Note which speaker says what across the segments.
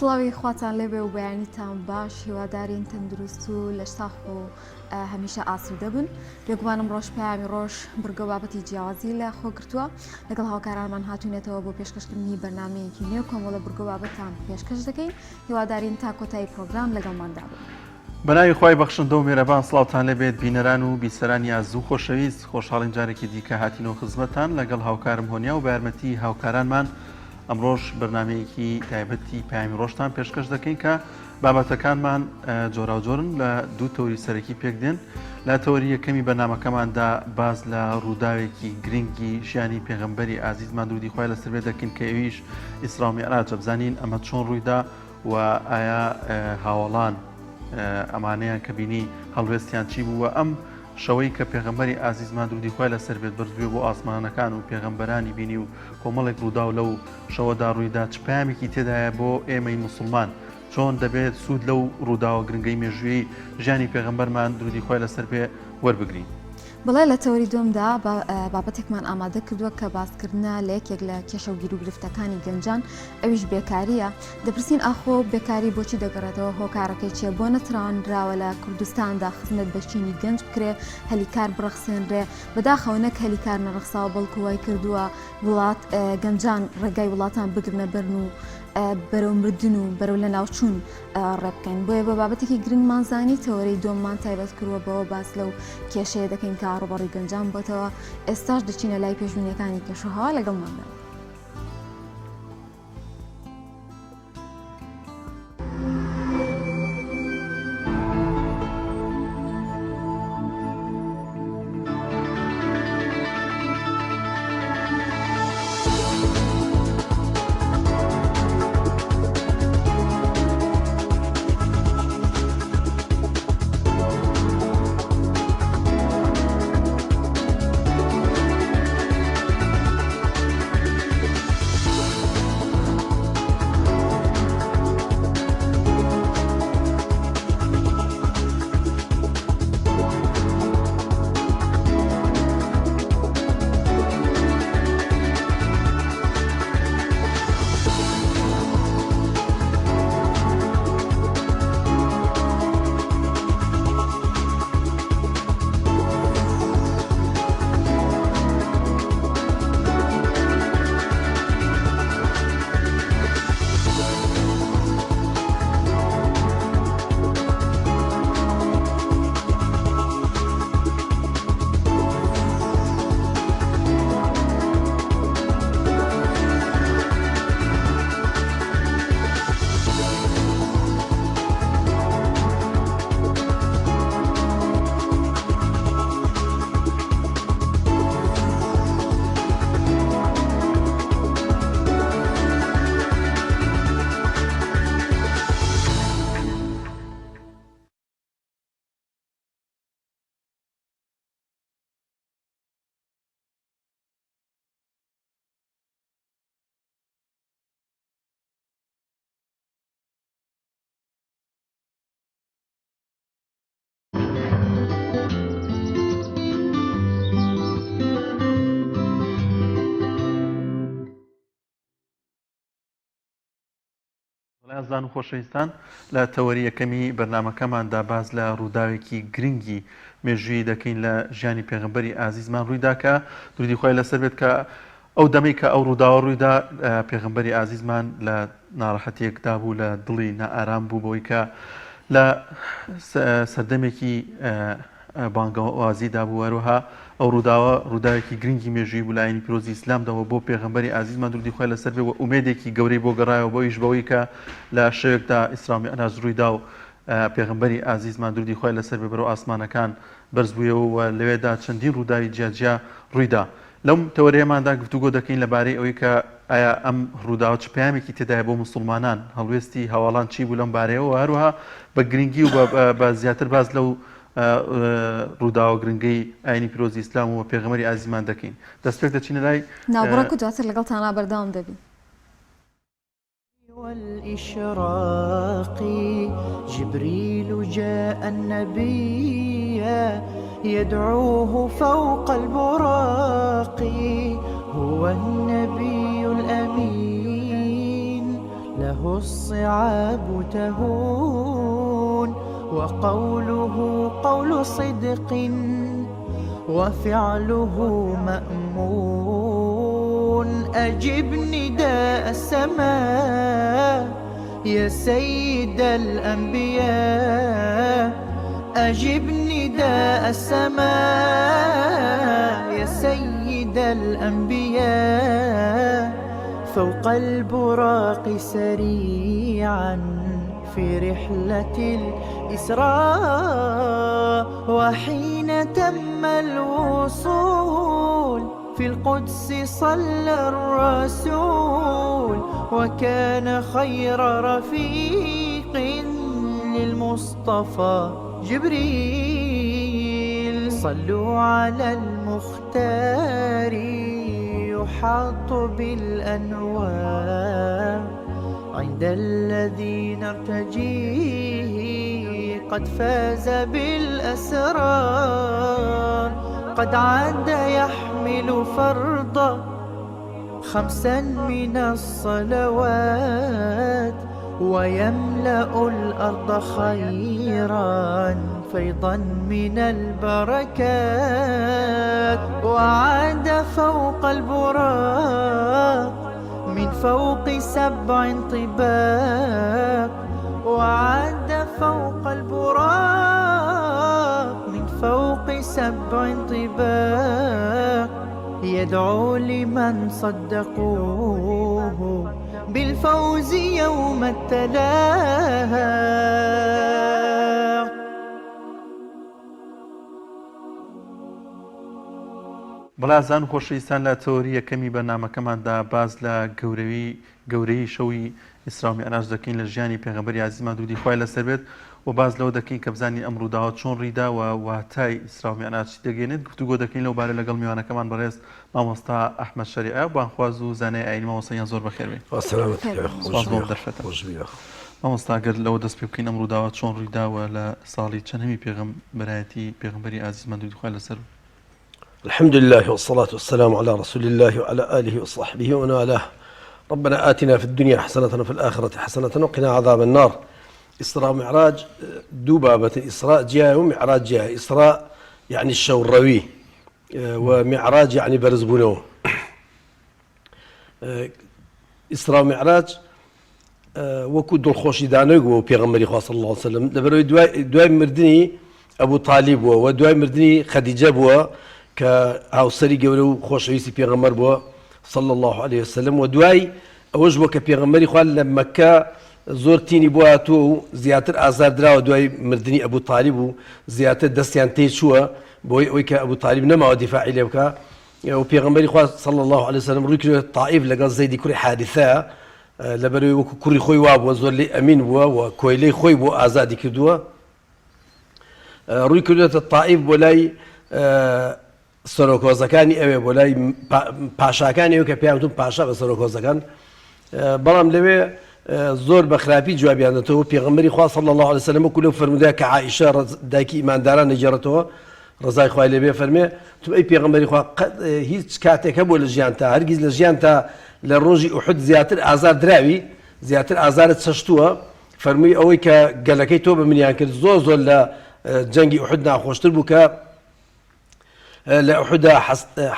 Speaker 1: سڵاوی خواتان لێبێ و بەیانیتان باش هیوادارین تەندروست و لەشساخ و هەمیشە ئاسوودە بن بێگومان ئەمڕۆش پەیامی ڕۆژ بڕگە و بابەتی جیاوازی لە خۆ گرتووە لەگەڵ هاوکارانمان هاتوینەتەوە بۆ پێشکەشکردنی بەرنمەیەکی نوێ کۆمەڵە بڕگە و بابەتان پێشکەش دەکەین هیوادارین تا کۆتایی پرۆگرام لەگەڵماندا بن.
Speaker 2: بەناوی خوای بەخشندە و مێرەبان سڵاوتان لێبێت بینەران و بیسەرانی ئازیز و خۆشەویست خۆشحاڵین جارێکی دیکە هاتینەوە خزمەتتان لەگەڵ هاوکارم هۆنیا و بە یارمەتی هاوکارانمان ئەمڕۆش بەرنامەیەکی تایبەتی پەیامی ڕۆژتان پێشکەش دەکەین کە بابەتەکانمان جۆراوجۆرن لە دوو تەوری سەرەکی پێک دێن لە تەوەری یەکەمی بەرنامەکەماندا باس لە ڕووداوێکی گرنگی ژیانی پێغەمبەری ئازیزمان درودی خوای لەسەر بێت دەکەین کە ئەویش ئیسرا و میعراجە بزانین ئەمە چۆن ڕوویدا و ئایا هاوەڵان ئەمانەیان کە بینی هەڵوێستیان چی بوو و ئەم شەوەی کە پێغەمبەری ئازیزمان درودی خوای لەسەر بێت بەرزبووە بۆ ئاسمانەکان و پێغەمبەرانی بینی و کۆمەڵێک ڕووداو لەو شەوەدا ڕوویدا چ پەیامێکی تێدایە بۆ ئێمەی موسڵمان چۆن دەبێت سوود لەو ڕووداوە گرنگەی مێژوویەی ژیانی پێغەمبەرمان درودی خوای لەسەر بێ وەربگرین؟
Speaker 1: بەڵێ لە تەوەری دووەمدا بابەتێکمان ئامادە کردووە کە باسکردنە لە یەکێک لە کێشە و گیروگرفتەکانی گەنجان ئەویش بێکارییە دەپرسین ئاخۆ بێکاری بۆچی دەگەڕێتەوە هۆکارەکەی چیە بۆ نەترانراوە لە کوردستاندا خزمەت بە چینی گەنج بکرێ هەلی کار بڕەخسێنرێ بەداخەوە نەک هەلی کار نەڕەخساوە بەڵکو وای کردووە وڵات گەنجان ڕێگای وڵاتان بگرنە بەرن و بەرەو مردن و بەرەو لەناوچوون ڕێبکەن بۆیە بە بابەتێکی گرنگمان زانی تەوەرەی دووەممان تایبەت کردووە بەوە باس لەو کێشەیە دەکەین کە ڕووبەڕووی گەنجان بۆتەوە ئێستاش دەچینە لای پێشبینیەکانی کەشوهەوا لەگەڵماندا.
Speaker 2: ئازیزان و خۆشەویستان لە تەوەری یەکەمی بەرنامەکەماندا باس لە ڕووداوێکی گرنگی مێژوویی دەکەین لە ژیانی پێغەمبەری ئازیزمان ڕوویدا کە درودی خوای لەسەر بێت کە ئەو دەمەی کە ئەو ڕووداوە ڕوویدا پێغەمبەری ئازیزمان لە ناڕەحەتیەکدا بوو لە دڵی نائارام بوو بەوەی کە لە سەردەمێکی بانگەوازیدا بوو هەروەها ئەو ڕووداوە ڕووداوێکی گرنگی مێژووی بوو لە ئاینی پیرۆزی ئیسلامدا و بۆ پێغەمبەری ئازیزمان درودی خوای لەسەر بێ و ئومێدێکی گەورەی بۆ گەڕایەوە بەویش بەوەی کە لە شەوێکدا ئیسرا و میعراج ڕوویدا و پێغەمبەری ئازیزمان درودی خوای لەسەر بێ بەرەو ئاسمانەکان بەرز بوویەوە و لەوێدا چەندین ڕووداوی جیاجیا ڕوویدا. لەم تەوەرەیەماندا گفتوگۆ دەکەین لەبارەی ئەوەی کە ئایا ئەم ڕووداوە چ پەیامێکی تێدایە بۆ موسوڵمانان، هەڵوێستی هەواڵان چی بوو لەم بارەیەوە و هەروەها بە گرنگی و بە زیاتر باس لەو ڕووداوە گرنگەی ئاینی پیرۆزی ئیسلام و پێغەمبەری ئازیزمان دەکەین. دەستپێک دەچینە لای.
Speaker 1: ناوبڕەک و دواتر لەگەڵتانا بەردەوام دەبین.
Speaker 3: والإشراق جبريل جاء النبي يدعوه فوق البراق هو النبي الأمين له. عنه الصعاب تهون وقوله قول صدق وفعله مأمون أجب نداء السماء يا سيد الأنبياء أجب نداء السماء يا سيد الأنبياء فوق البراق سريعا في رحلة الإسراء وحين تم الوصول في القدس صلى الرسول وكان خير رفيق للمصطفى جبريل صلوا على المختار يحاط بالأنوار عند الذي نرتجيه قد فاز بالأسرار قد عاد يحمل فرضا خمسا من الصلوات ويملأ الأرض خيرا فيضا من البركات وعاد فوق البراق من فوق سبع طباق وعاد فوق البراق من فوق سبع طباق يدعو لمن صدقوه بالفوز يوم التلاق.
Speaker 2: بەڵێ ئازیزان و خۆشەویستان لە تەوەری یەکەمی بەرنامەکەماندا باس لە گەورەوی گەورەیی شەوی ئیسرا و میعراج دەکەین لە ژیانی پێغەمبەری ئازیزمان درودی خوای لەسەر بێت و باس لەوە دەکەین کە بزانین ئەم ڕووداوە چۆن ڕوویدا و واتای ئیسرا و میعراج چی دەگەیەنێت گفتوگۆ دەکەین لەو بارە لەگەڵ میوانەکەمان بەڕێز مامۆستا ئەحمەد شەریعە بانگخواز و زانای ئایینی مامۆستا گیان زۆر بەخێر بێی.
Speaker 4: خوا سەلامەتت کە
Speaker 2: سوپاس بۆ ئەم دەرفەتە.
Speaker 4: خۆش بی.
Speaker 2: مامۆستا گەر لەوە دەست پێ بکەین ئەم ڕووداوە چۆن ڕوویدا و لە ساڵی چەندەمی پێغەمبەرایەتی پێغەمبەری ئازیزمان درودی خوای لەسەر
Speaker 4: الحمد لله والصلاة والسلام على رسول الله وعلى آله وصحبه ومن والاه ربنا آتنا في الدنيا حسنة وفي الآخرة حسنة وقنا عذاب النار ئیسرا و میعراج دوو بابەتن ئیسرا جیایە و میعراج جیایە ئیسرا یعنی شەوڕەوی و میعراج یعنی بەرزبوونەوە ئیسرا و میعراج وەکو دڵخۆشی دانەوەی بۆ پێغەمبەری خوا صلی الله علیه وسلم لەبەرەوەی دوای دوای مردنی ئەبو تالیب بووە و دوای مردنی خەدیجە بووە کە هاوسەری گەورە و خۆشەویستی پێغەمبەر بووە صلی الله علیه وسلم و دوای ئەوەش بووە کە پێغەمبەری خوا لە مەکە زۆر تینی بۆ هاتووە و زیاتر ئازار دراوە دوای مردنی ئەبو تالیب و زیاتر دەستیان تێ چووە بۆی ئەوەی کە ئەبو تالیب نەماوە دیفاعی لێ بکە و پێغەمبەری خوا صلی اللە علیە وسلم ڕووی کردووە تائیف لەگەڵ زەیدی کوڕی حارثە لەبەرەوەی وەکو کوڕی خۆی وابووە زۆر لێی ئەمین بووە و کۆیلەی خۆی بۆ ئازادی کردووە ڕووی کردوێتە تائیف بۆ لای سەرۆک هۆزەکانی ئەوێ بۆ لای پاشاکانی ئەوێ کە پێیان وتون پاشا بە سەرۆک هۆزەکان بەڵام لەوێ زۆر بە خراپی جوابیان دەتەوە پێغەمبەری خوا صلی الله علیه وسلم وەکو لەو فەرموودەیە کە عائیشە دایکی ئیمانداران دەگێڕێتەوە ڕەزای خوای لێ بێ فەرمێ وتم ئەی پێغەمبەری خوا قەت هیچ کاتێک هەبووە لە ژیانتا هەرگیز لە ژیانتا لە ڕۆژی ئوحد زیاتر ئازار دراوی زیاتر ئازارت چەشتووە فەرمووی ئەوەی کە گەلەکەی تۆ بە منیان کرد زۆر زۆر لە جەنگی ئوحد ناخۆشتر بوو کە لە ئوحدا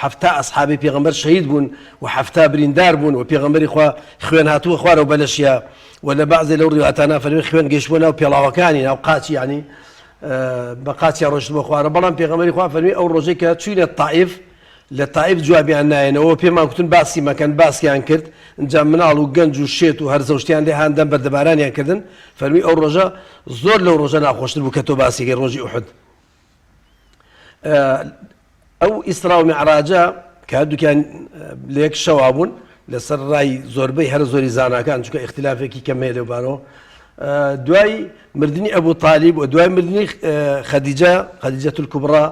Speaker 4: حەفتا ئەسحابی پێغەمبەر شەهید بوون و حەفتا بریندار بوون و پێغەمبەری خوا خوێن هاتووە خوارەوە بە لەشیا و لە بەعزێ لەو ڕیواتانە فەرمی خوێن گەیشتبووە ناو پێڵاوەکانی ناو قاچی یعنی بە قاچیا ڕۆشتبووە خوارە بەڵام پێغەمبەری خوا فەرمی ئەو ڕۆژەی کە چوینە تائیف لە تائیف جوابیان نایەنەوە پێمان کوتن باسی مەکەن باسیان کرد ئینجا مناڵ و گەنج و شێت و هەرزەوشتیان لێ هاندان بەردەبارانیان کردن فەرمی ئەو ڕۆژە زۆر لەو ڕۆژە ناخۆشتر بوو کە تۆ باسیەکەی ڕۆژی ئوحد ئەو ئیسرا و میعراجە کە هەردووکیان لە یەک شەوا بوون لەسەر ڕای زۆربەی هەرە زۆری زاناکان چونکە ئیختلافێکی کەم هەیە لەو بارەوە دوای مردنی ئەبوو تالیب و دوای مردنی خەدیجە خەدیجە الکوبڕا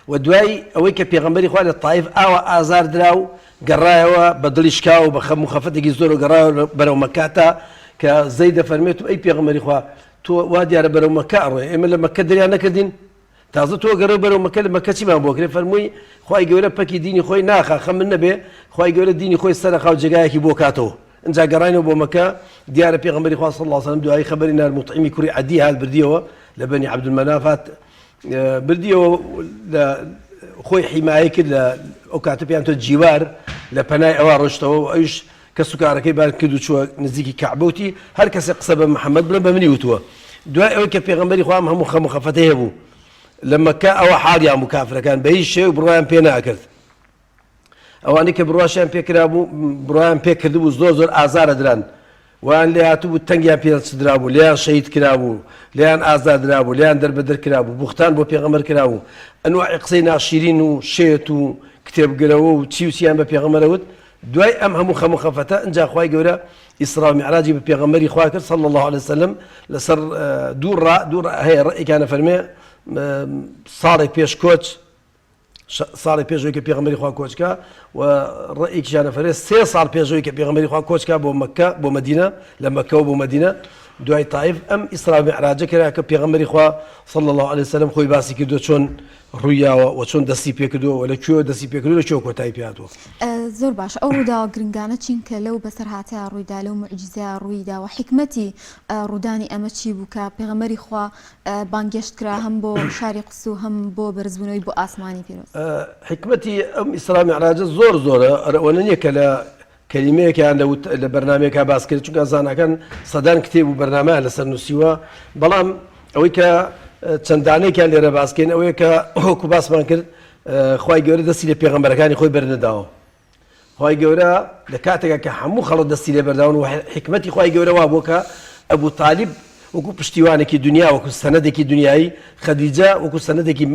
Speaker 4: و دوای ئەوەی کە پێغەمبەری خوا لە تایف ئاوا ئازار درا و گەڕایەوە بە دڵی شکاوە بە خەم و خەفەتێکی زۆر و گەڕایەوە بەرەو مەکە تا کە زەید دەفەرمێت ئەی پێغەمبەری خوا تۆ وا دیارە بەرەو مەکە ئەڕۆی ئێمە لە مەکە دەریان نەکردین تازە تۆ گەڕێ بەرەو مەکە لە مەکە چیمان بۆ کرێ فەرمووی خوای گەورە پەکی دینی خۆی ناخا خەمت نەبێ خوای گەورە دینی خۆی سەرەخا و جێگایەکی بۆ کاتەوە. ئینجا گەڕاینەوە بۆ مەکە، دیارە پێغەمبەری خوا صلی اللە علیە وسلم دوایی خەبەری نارد موتعیمی کوڕی عەدی هات بردیەوە لە بەنی عەبدولمەناف هات بردیەوە لە خۆی حیمایە کرد لە ئەو کاتە پێیان تۆ جیوار لە پەنای ئەوە ڕۆشتەوە و ئەویش کەس و کارەکەی بار کرد و چووە نزیکی کەعبە وتی هەر کەسێک قسە بە محەممەد بڵێ بە منی وتووە دوای ئەوەی کە پێغەمبەری خوا ئەم هەموو خەم و خەفەتەی هەبوو لە مەکە ئەوە حاڵیان بوو کافرەکان بە هیچ شێوەیەک بڕوایان پێ ناکرد ئەوانەی کە بڕواشیان پێکرابوو بڕوایان پێکردبوو زۆر زۆر ئازارە دران وایان لێ هاتبوو تەنگیان پێچدرابوو لێیان شەهید کرابوو لێیان ئازار درابوو لێیان دەربەدەر کرابوو بوختان بۆ پێغەمبەر کرابوو ئەنواعی قسەی ناشیرین و شێت و کتێبگرەوە و چی و چیان بە پێغەمبەرە وت دوای ئەم هەموو خەم و خەفەتە ئینجا خوای گەورە ئیسرا و میعراجی بە پێغەمبەری خوا کرد صلی الله علیه وسلم لەسەر دوو ڕا دوو ڕا هەیە ڕەئیکانە فەرمێ ساڵێک پێش کۆچ ساڵی پێش ئەوەی کە پێغەمبەری خوا کۆچ کا و ڕەئیکیشیان ئەفەرمێ سێ ساڵ پێش ئەوەی کە پێغەمبەری خوا کۆچ کا بۆ مەککە بۆ مەدینە لە مەککەوە بۆ مەدینە دوای تائیف ئەم ئیسرا و میعراجە کرا کە پێغەمبەری خوا صلی الله علیه وسلم خۆی باسی کردووە چۆن ڕوویاوە و چۆن دەستی پێکردووە و لە کوێوە دەستی پێکردووە لە کوێوە کۆتایی پێهاتووە.
Speaker 1: زۆر باشە ئەو ڕووداوە گرنگانە چین کە لەو بەسەرهاتەیا ڕوویدا لەو موعجیزەیا ڕوویدا و حیکمەتی ڕوودانی ئەمە چی بوو کە پێغەمبەری خوا بانگێشت کرا هەم بۆ شاری قودس و هەم بۆ بەرزبوونەوەی بۆ ئاسمانی پیرۆز.
Speaker 4: حیکمەتی ئەم ئیسرا میعراجە زۆر زۆرە، ئەرە ئەوەنە نییە کە لە کەلیمەیەک یان لە بەرنامەیەکا باس کرێت، چونکە زاناکان سەدان کتێب و بەرنامەیان لەسەر نووسیوە، بەڵام ئەوەی کە چەند دانەیەکیان لێرە باس کەین ئەوەیە کە وەکو باسمان کرد خوای گەورە دەستی لە پێغەمبەرەکانی خۆی بەرنەداوە. خوای گەورە لە کاتێکا کە هەموو خەڵک دەستی لێ بەرداون و حیکمەتی خوای گەورە وا بووە کە ئەبوو تالیب وەکو پشتیوانێکی دنیا وەکو سەنەدێکی دنیایی خەدیجە وەکو سەنەدێکی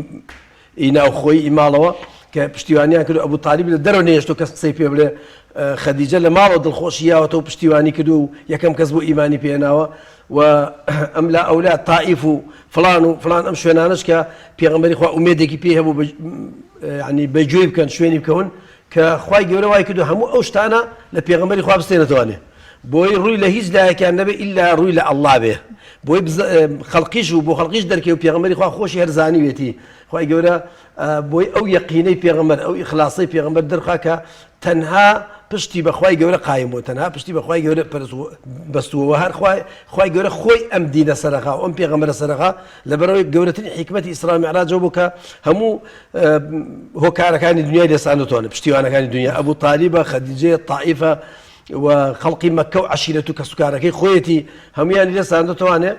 Speaker 4: ئی ناوخۆی ئی ماڵەوە کە پشتیوانیان کرد ئەبوو تالیب لە دەرەوە نەیەشتۆ کەس قسەی پێ بڵێ خەدیجە لە ماڵەوە دڵخۆشی یاوەتەوە پشتیوانی کردو و یەکەم کەس بۆ ئیمانی پێناوە و ئەم لا ئەولا تائیف و فلان و فلان ئەم شوێنانەش کە پێغەمبەری خوا ئومێدێکی پێ هەبوو ینی بەگوێی بکەن شوێنی بکەون کە خوای گەورە وای کردوە هەموو ئەو شتانە لە پێغەمبەری خوا بستێنێتەوانێ بۆی ڕووی لە هیچ لایەکیان نەبێ ئیلا ڕووی لە ئەڵڵا بێ بۆی خەڵقیش و بۆ خەڵقیش دەرکێ و پێغەمبەری خوا خۆشی هەر زانیوێتی خوای گەورە بۆی ئەو یەقینەی پێغەمبەر ئەو ئیخلاصەی پێغەمبەر دەرخا کە تەنها پشتی بە خوای گەورە قایم بوو تەنها پشتی بە خوای گەورە بەستووە و هەر خوای خوای گەورە خۆی ئەم دینە سەرەخا و ئەم پێغەمبەرە سەرەخا لەبەرئەوەی گەورەترین حیکمەتی ئیسرا و میعراج ئەوە بوو کە هەموو هۆکارەکانی دنیای لێساندوتوانە پشتیوانەکانی دنیا ئەبوو تالیبە خەدیجەیە تائیفە و خەڵکی مەککە و عەشیرەت و کەسوکارەکەی خۆیەتی هەمویان لێ ساندوتوانێ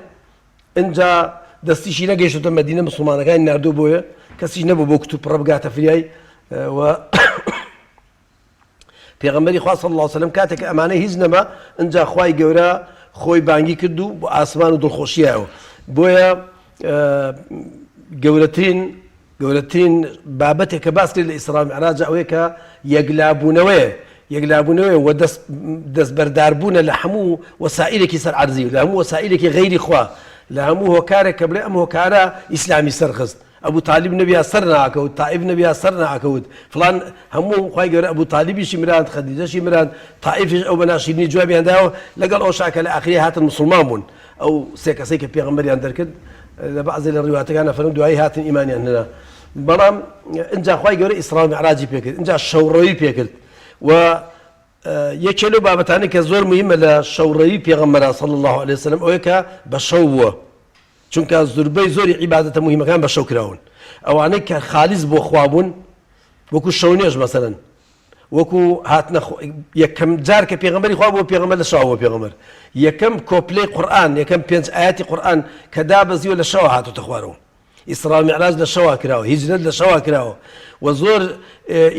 Speaker 4: ئینجا دەستیشی نەگەیشتە مەدینە مسلمانەکانی ناردوو بۆیە کەسیش نەبوو بۆ کتوپڕە بگاتە فریای و پێغەمبەری خوا صلی اللە علیه وسلم کاتێک کە ئەمانەی هیچ نەما ئینجا خوای گەورە خۆی بانگی کرد و بۆ ئاسمان و دڵخۆشیایەوە بۆیە گەورەترین گەورەترین بابەتێک کە باس کرد لە ئیسرا میعراج ئەوەیە کە یەکلابوونەوەیە یەکلابوونەوەی و دەست دەستبەرداربوونە لە هەموو وەسائلێکی سەر عەرزی و لە هەموو وەسائلێکی غەیری خوا لە هەموو هۆکارێک کە بڵێ ئەم هۆکارە ئیسلامی سەرخست ئەبو تالیب نەبیا سەر ناکەوت تائیف نەبیا سەر ناکەوت فڵان هەموو خوای گەورە ئەبو تالیبیشی مراند خەدیجەشی مراند تائیفیش ئەو بە ناشیرینی جوابیان دایەوە لەگەڵ ئەو شا کە لە ئاخری هاتن موسڵمان بوون ئەو سێ کەسەی کە پێغەمبەریان دەرکرد لە بەعزێ لە ڕیواتەکان ئەفەرموون دوایی هاتن ئیمانیان هێنا بەڵام ئینجا خوای گەورە ئیسرا و میعراجی پێکرد ئینجا شەوڕەوی پێکرد و یەکێ لەو بابەتانەی کە زۆر مهمە لە شەوڕەوی پێغەمبەرا صلی الله علیه وسلم ئەوەیە کە بە شەو بووە چونکە زوربەی زۆری عیبادەتە موهیمەکان بە شەو کراون ئەوانەی کە خالیس بۆ خوا بوون وەکو شەونێژ مەسەلەن وەکو هاتنە یەکەم جار کە پێغەمبەری خوا بۆ پێغەمبەر لە شەوە بۆ پێغەمبەر یەکەم کۆپلەی قورئان یەکەم پێنج ئاەتی قورئان کە دابەزیوە لە شەوە هاتوتە خوارەوە ئیسرا و میعراج لە شەوا کراوە هیجرەت لە شەوا کراوە و زۆر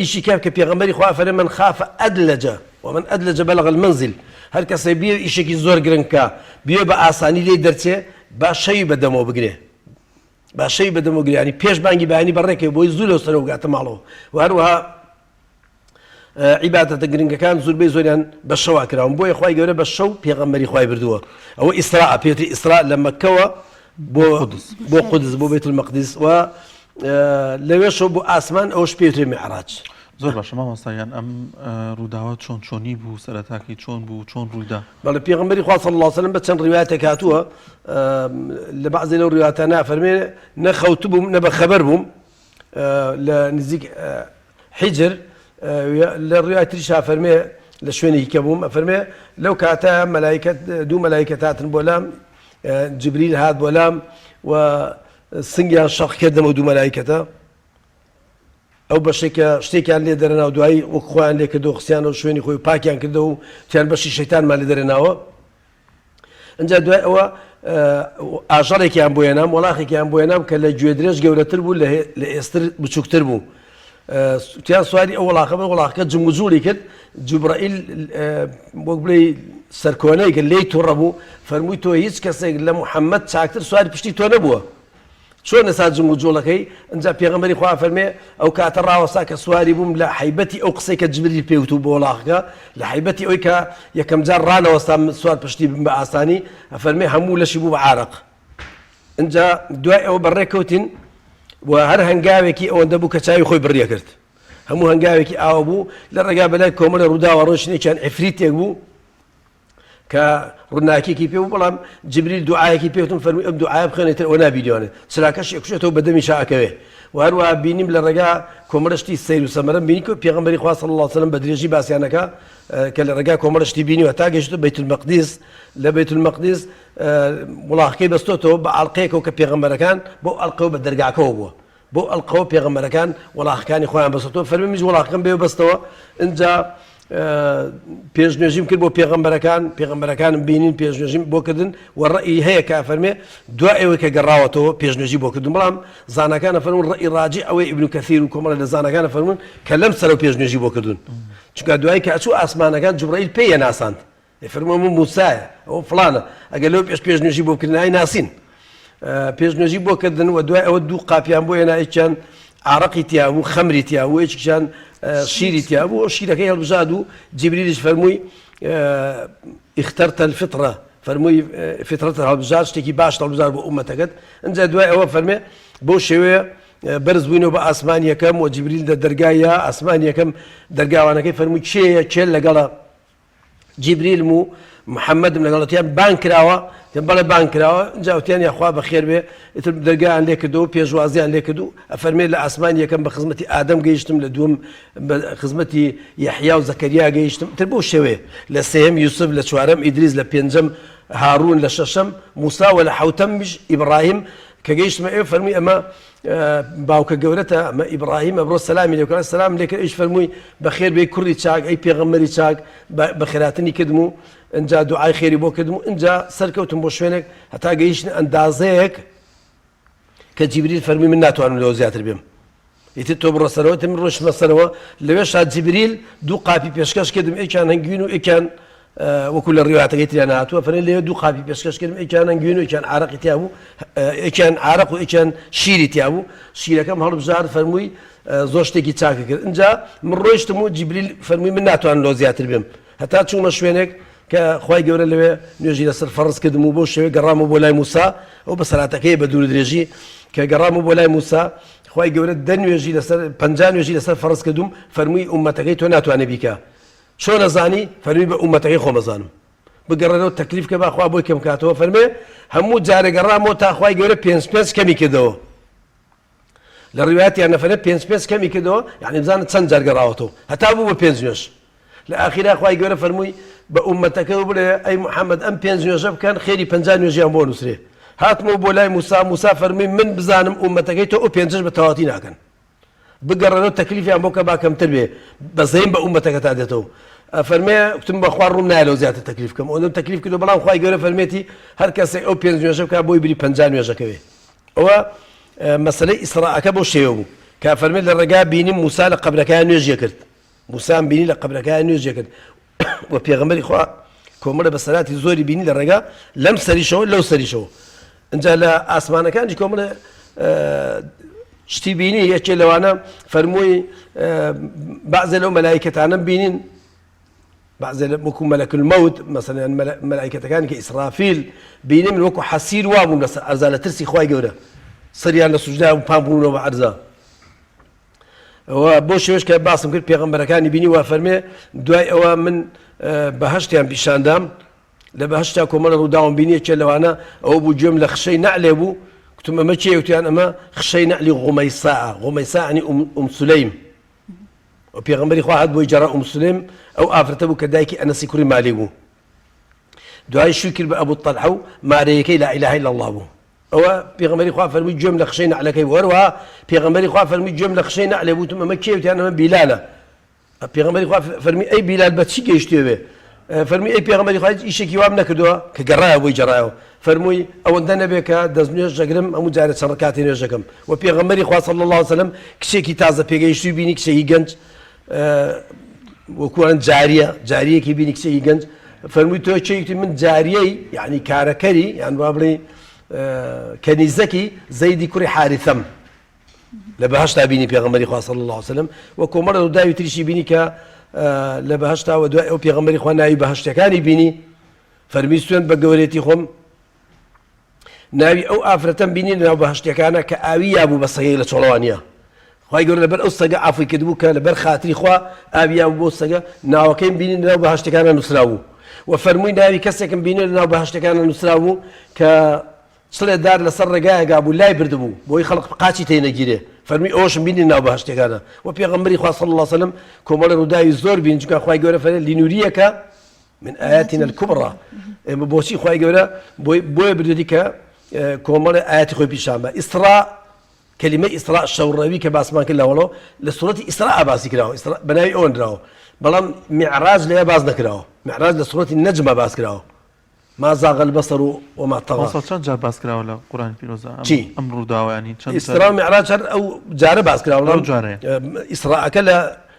Speaker 4: ئیشی کە کە پێغەمبەری خوا فەرمووی من خاف أدلج ومن أدلج بلغ المنزل هەر کەسێ بیەوێ ئیشێکی زۆر گرنگ بکا بیەوێ بە ئاسانی لێی دەرچێ با شەوی بە دەمەوە بگرێ با شەوی بە دەمەوە گرێ یانی پێش بانگی بەیانی بەڕێکەوێ بۆی زوو لەو سەرەوە بگاتە ماڵەوە و هەروەها عیبادەتە گرنگەکان زوربەی زۆریان بە شەوا کراون بۆیە خوای گەورە بە شەو پێغەمبەری خوای بردووە ئەوە ئیسراء پێوتری ئیسراء لە مەککەوە بۆ بۆ قودس بۆ بەیت المەقدس و لەوێشەوە بۆ ئاسمان ئەوش پێوتری میعراج
Speaker 2: زۆر باشە مامۆستا گیان ئەم ڕووداوە چۆن چۆنی بوو سەرەتاکەی چۆن بوو چۆن ڕوویدا؟
Speaker 4: بەڵێ پێغەمبەری خوا صلی اللە علیه وسلم بە چەند ڕیوایەتێک هاتووە لە بەعضێ لەو ڕیوایەتانە فەرمێ نە خەوتبووم نە بە خەبەر بووم لە نزیک حیجر لە ڕوای تریشا فەرمێ لە شوێنێکی کە بووم ئەفەرمێ لەو کاتە مەلایکەت دوو مەلایکەت هاتن بۆ لام جبریل هات بۆ لام و سنگیان شەق کردم ئەو دوو مەلایکەتە ئەو بەشێک کە شتێکیان لێ دەرەنا و دوایی وەک خۆیان لێ کردەوە خستیانەوە شوێنی خۆی و پاکیان کردەوە و تیان بەشی شەیتانمان لێ دەرێناوە ئینجا دوای ئەوە ئاژەڵێکیان بۆ هێنام وەڵاخێکیان بۆ هێنام کە لە گوێدرێژ گەورەتر بوو لە ئێستر بچووکتر بوو تیان سواری ئەو وڵاخە بە وڵاخەکە جموجوڵی کرد جوبرائیل وەک بڵێ سەرکۆنەی کرد لێی تووڕە بوو فەرمووی تۆ هیچ کەسێک لە محەممەد چاکتر سواری پشتی تۆ نەبووە چۆن ئێستا جم و جۆڵەکەی؟ ئنجا پێغەمبەری خوا ئەفەرمێ، ئەو کاتە ڕاوەستا کە سواری بووم لە حەیبەتی ئەو قسەی کە جبریل پێی وتوو بۆ وڵاخەکە، لە حەیبەتی ئەوی کە یەکەم جار ڕانەوەستام سوار پشتی بم بە ئاسانی، ئەفەرمێ هەموو لەشی بوو بە عارەق. ئنجا دوای ئەوە بەڕێ کەوتین و هەر هەنگاوێکی ئەوەندە بوو کە چاوی خۆی بڕیە کرد. هەموو هەنگاوێکی ئاوە بوو، لە ڕێگا بەلای کۆمەڵێ ڕووداوە ڕۆیشتین یەکیان عیفریتێک بوو، کە ڕووناکیەکی پێ بوو بەڵام جبریل دوعایەکی پێ وتم فەرمووی ئەم دوعایە بخوێنە تر ئەوە نابینیوانێ چراکەش ئەکوژێتەوە بە دەمیشا ئەکەوێ و هەروەها بینیم لە ڕێگا کۆمەڵە شتی سەیر و سەمەرەم بینی کە پێغەمبەری خوا صلی الله علیه وسلم بە درێژی باسیانەکە کە لە ڕێگا کۆمەڵە شتی بینیوە تا گەیشتە بەیت المەقدیس لە بەیت المەقدیس وڵاخەکەی بەستۆتەوە بە ئاڵقەیەکەوە کە پێغەمبەرەکان بۆ ئەڵقەوە بە دەرگاکەوە بووە بۆ ئەڵقەوە پێغەمبەرەکان وەڵاخەکانی خۆیان بەستەوە فەرمی منیش وەڵاخەکەم بێ بەستەوە ئینجا پێشنوێژیم کرد بۆ پێغەمبەرەکان پێغەمبەرەکانم بینین پێشنوێژیم بۆ کردن و ڕئی هەیە کە فەرمێ دوا ئەوەی کە گەڕاوەتەوە پێشنوێژی بۆ کردن بەڵام زاناکانە فەرمون ڕئی ڕاجی ئەوەی ئیبن کەثیر و کۆمەڵە لە زاناکانە فەرمون کە لەم سەرەوە پێشنوێژی بۆ کردون چونکە دوای کە ئەچوو ئاسمانەکان جوبرائیل پێی ناساند دەیفەرموو ئەمە موسایە، ئەوە فڵانە، ئەگەر لەو پێش پێش نوێژی بۆ بکردن ناسین. پێش نوێژی بۆ کردن و دوای ئەوە دوو قاپیان بۆ هێنا یەکیان عارەقی تیا بوو خەمری تیا بوو یەکیان شیری تیا بوو شیرەکەی هەڵبژارد و جیبریلیش فەرمووی اخترت الفطرة فەرمووی فطرەت هەڵبژارد شتێکی باش هەڵبژارد بۆ ئومەتەکەت ئینجا دوای ئەوە فەرمێ بەو شێوەیە بەرز بووینەوە بە ئاسمان یەکەم و جیبریل دە دەرگای یا ئاسمان یەکەم دەرگاوانەکەی فەرمووی کێیە کێ لەگەڵە جیبریلم و محەممەدم لەگەڵ وتیان بانگ کراوە وتیان بەڵێ بانگ کراوە ئینجا وتیان یاخوا بەخێر بێ ئیتر دەرگایان لێ کردەوە پێشوازیان لێ کرد و ئەفەرمێ لە ئاسمان یەکەم بە خزمەتی ئادەم گەیشتم لە دووەم بە خزمەتی یەحیا و زەکەریا گەیشتم تر بەو شێوەیە لە سێیەم یوسف لە چوارەم ئیدریس لە پێنجەم هاڕوون لە شەشەم موسا و لە حەوتەمیش ئیبڕاهیم کە گەیشتمە ئێوە فەرمووی ئەمە باوکە گەورەتە ئەمە ئیبڕاهیمە بڕۆ سەلامی لێ بکە سەلام لێ کرد ئەویش فەرمووی بەخێر بێی کوڕی چاک ئەی پێغەمبەری چاک بەخێراتنی کردم و ئینجا دوعای خێری بۆ کردم و ئینجا سەرکەوتم بۆ شوێنێک هەتا گەیشتن ئەندازەیەک کە جیبریل فەرمووی من ناتوانم لەوە زیاتر بێم ئیتر تۆ بڕۆ سەرەوە تم ڕۆشتمە سەرەوە لەوێشا جیبریل دوو قاپی پێشکەش کردم یەکیان هەنگوین و یەکیان وەکو لە ڕیوایەتەکەی تریا نەهاتووە فەرمی لەوێ دوو قاپی پێشکەش کردم یەکیان هەنگوین و یەکیان عارەقی تیا بوو یەکیان عارەق و یەکیان شیری تیا بوو شیرەکەم هەڵبژارد فەرمووی زۆر شتێکی چاکە کرد ئینجا من ڕۆیشتم و جیبریل فەرمووی من ناتوانم لەوە زیاتر بێم هەتا چوومە شوێنێک کە خوای گەورە لەوێ نوێژی لەسەر فەڕز کردم و بەو شێوەیە گەڕامەوە بۆ لای موسا ئەو بەسەراتەکەی بە دوور درێژی کە گەڕامەوە بۆ لای موسا خوای گەورە دە نوێژی لەسەر 50 نوێژی لەسەر فەڕز کردوم فەرمووی ئومەتەکەی تۆ ناتوانێ بیکا چۆن ئەزانی؟ فەرمووی بە ئومەتەکەی خۆم ئەزانم. بگەڕێرەوە تەکلیف کە با خوا بۆی کەم کاتەوە فەرمێ هەموو جارێ گەڕامەوە تا خوای گەورە پێنج پێنج کەمی کردەوە لە ڕیوایەتیان نەفەرێ پێنج پێنج کەمی کردەوە یعنی بزانە چەند جار گەڕاوەتەوە هەتا بوو بە پێنج نوێژ لە ئاخیرا خوای گەورە فەرمووی بە ئومەتەکە بڵێ ئەی محەممەد ئەم پێنج نوێژە بکەن خێری 50 نوێژیان بۆ نووسرێ هاتمەوە بۆ لای موسا موسا فەرمووی من بزانم ئومەتەکەی تۆ ئەو پێنجش بە تەواتی ناکەن بگەڕێنەوە تەکلیفیان بۆ کە با کەمتر بێ بەزەیم بە ئومەتەکەتا دێتەوە ئەفەرمێ کوتم بەخوا ڕووم نایە لەو زیاتر تەکلیف کەم ئەوەندەم تەکلیف کردو بەڵام خوای گەورە فەرمێتی هەر کەسێک ئەو پێنج نوێژە بکات بۆی بری 50 نوێژەکەوێ ئەوە مەسەلەی ئیسراءەکە بەو شێوە بوو کە فەرمێت لە ڕێگا بینیم موسا لە قەبرەکەیان نوێژی کرد موسام بینی لە قەبرەکەیان نوێژی کرد و پێغەمبەری خوا کۆمەڵە بەسەراتی زۆری بینی لە ڕێگا لەم سەریشەوە لەو سەریشەوە ئینجا لە ئاسمانەکانیش کۆمەڵە شتی بینی یەکێ لەوانە فەرمووی بەعزێ لەو مەلایکەتانم بینین بەعزێ وەکو مەلەک المەوت مەسەلەن مەلایکەتەکانی کە ئیسرافیل بینی من وەکو حەسیر وابووم لەسەر عەرزا لە ترسی خوای گەورە سەریان لە سوجدا بوو پان بوونەوە بە عەرزا ئەوە بۆ شێوەش کە باسم کرد پێغەمبەرەکانی بینی وا فەرمێ دوای ئەوە من بەهەشتیان پیشاندام لە بەهەشتا کۆمەڵە ڕووداوم بینی یەکێ لەوانە ئەوە بوو گوێم لە خشەی نەعلێ بوو کوتم ئەمە کێ وتیان ئەمە خشەی نەعلی غومەیسا غومەیسا عنی ئوم سولەیم. و پێغەمبەری خوا هات بۆی جەڕا ئوم سلێم ئەو ئافرەتە بوو کە دایکی ئەنەسی کوڕی مالیک بوو دوای شووی کرد بە ئەبو تەلحە و مارەیەکەی لا اله الا الله بوو ئەوە پێغەمبەری خوا فەرمووی گوێم لە خشەی نەعلەکەی بوو هەروەها پێغەمبەری خوا فەرمووی گوێم لە خشەی نەعلێ بوو وتم ئەمە کێ وتیان ئەمە بیلالە پێغەمبەری خوا فەرمی ئەی بیلال بە چی گەیشتێوێ فەرمی ئەی پێغەمبەری خوا هیچ ئیشێکی وام نەکردووە کە گەڕایە بۆی جەڕایەوە فەرمووی ئەوەندە نەبێ کە دەست نوێژ دەگرم هەموو جارێ چەند ڕکاتی نوێژ دەکەم و پێغەمبەری خوا صلی الله علیه وسلم کچێکی تازە پێگەیشتووی بینی کچێکی گەنج وەکوان جاریە جاریەکی بینی کچێکی گەنج فەرمووی تۆ کێیتی من جاریەی یعنی کارەکەری یان وا بڵێ کەنیزەکی زەیدی کوڕی حارثەم لە بەهەشتا بینی پێغەمبەری خوا صلی اللە علیه وسلم و کۆمەڵە ڕووداوی تریشی بینی کە لە بەهەشتا و دوای ئەو پێغەمبەری خوا ناوی بەهەشتەکانی بینی فەرمی سوێند بە گەورێتی خۆم ناوی ئەو ئافرەتەم بینی لەناو بەهەشتەکانە کە ئاوی یابوو بە سەگەی لە چۆڵەوانیە خوای گەورە لەبەر ئەو سەگە عەفوی کردبوو کە لەبەر خاتری خوا ئاوی یابوو بۆ سەگە ناوەکەیم بینی لەناو بەهەشتەکانە نووسراوبوو و فەرمووی ناوی کەسێکم بینی لەناو بەهەشتەکانە نووسراوبوو کە چڵێ دار لەسەر ڕێگایەکا بوو لای بردبوو بۆی خەڵک قاچی تێ نەگیرێ فەرمووی ئەوەشم بینی ناو بەهەشتەکانە وە پێغەمبەری خوا صلی اللە وسلم کۆمەڵی ڕووداوی زۆر بینی چونکە خوای گەورە فەرمی لنوریەکە من آیاتنا الکبری ئێمە بۆچی خوای گەورە بۆی بۆیە بردوێتی کە کۆمەڵی ئاەتی خۆی پیشان بە ئیسرا کەلیمەی ئیسراء شەوڕەوی کە باسمان کرد لەوەڵۆ لە سوڕەتی ئیسراء باسی کراوە ئیسراء بەناوی ئەوە نراوە بەڵام میعراج لەوێ باس نەکراوە میعراج لە سوڕەتی نەجمە باس کراوە ما زاغ البصر وما طغى.
Speaker 2: مامۆستا چەند جار باس کراوە لە قورئانی پیرۆزدا ئەم
Speaker 4: چی؟
Speaker 2: ئەم ڕووداوە یانی چەند جار
Speaker 4: ئیسرا و میعراج هەر ئەو جارە باس کراوە
Speaker 2: ئەو
Speaker 4: بەڵام
Speaker 2: جارەیە.
Speaker 4: ئیسراءەکە لە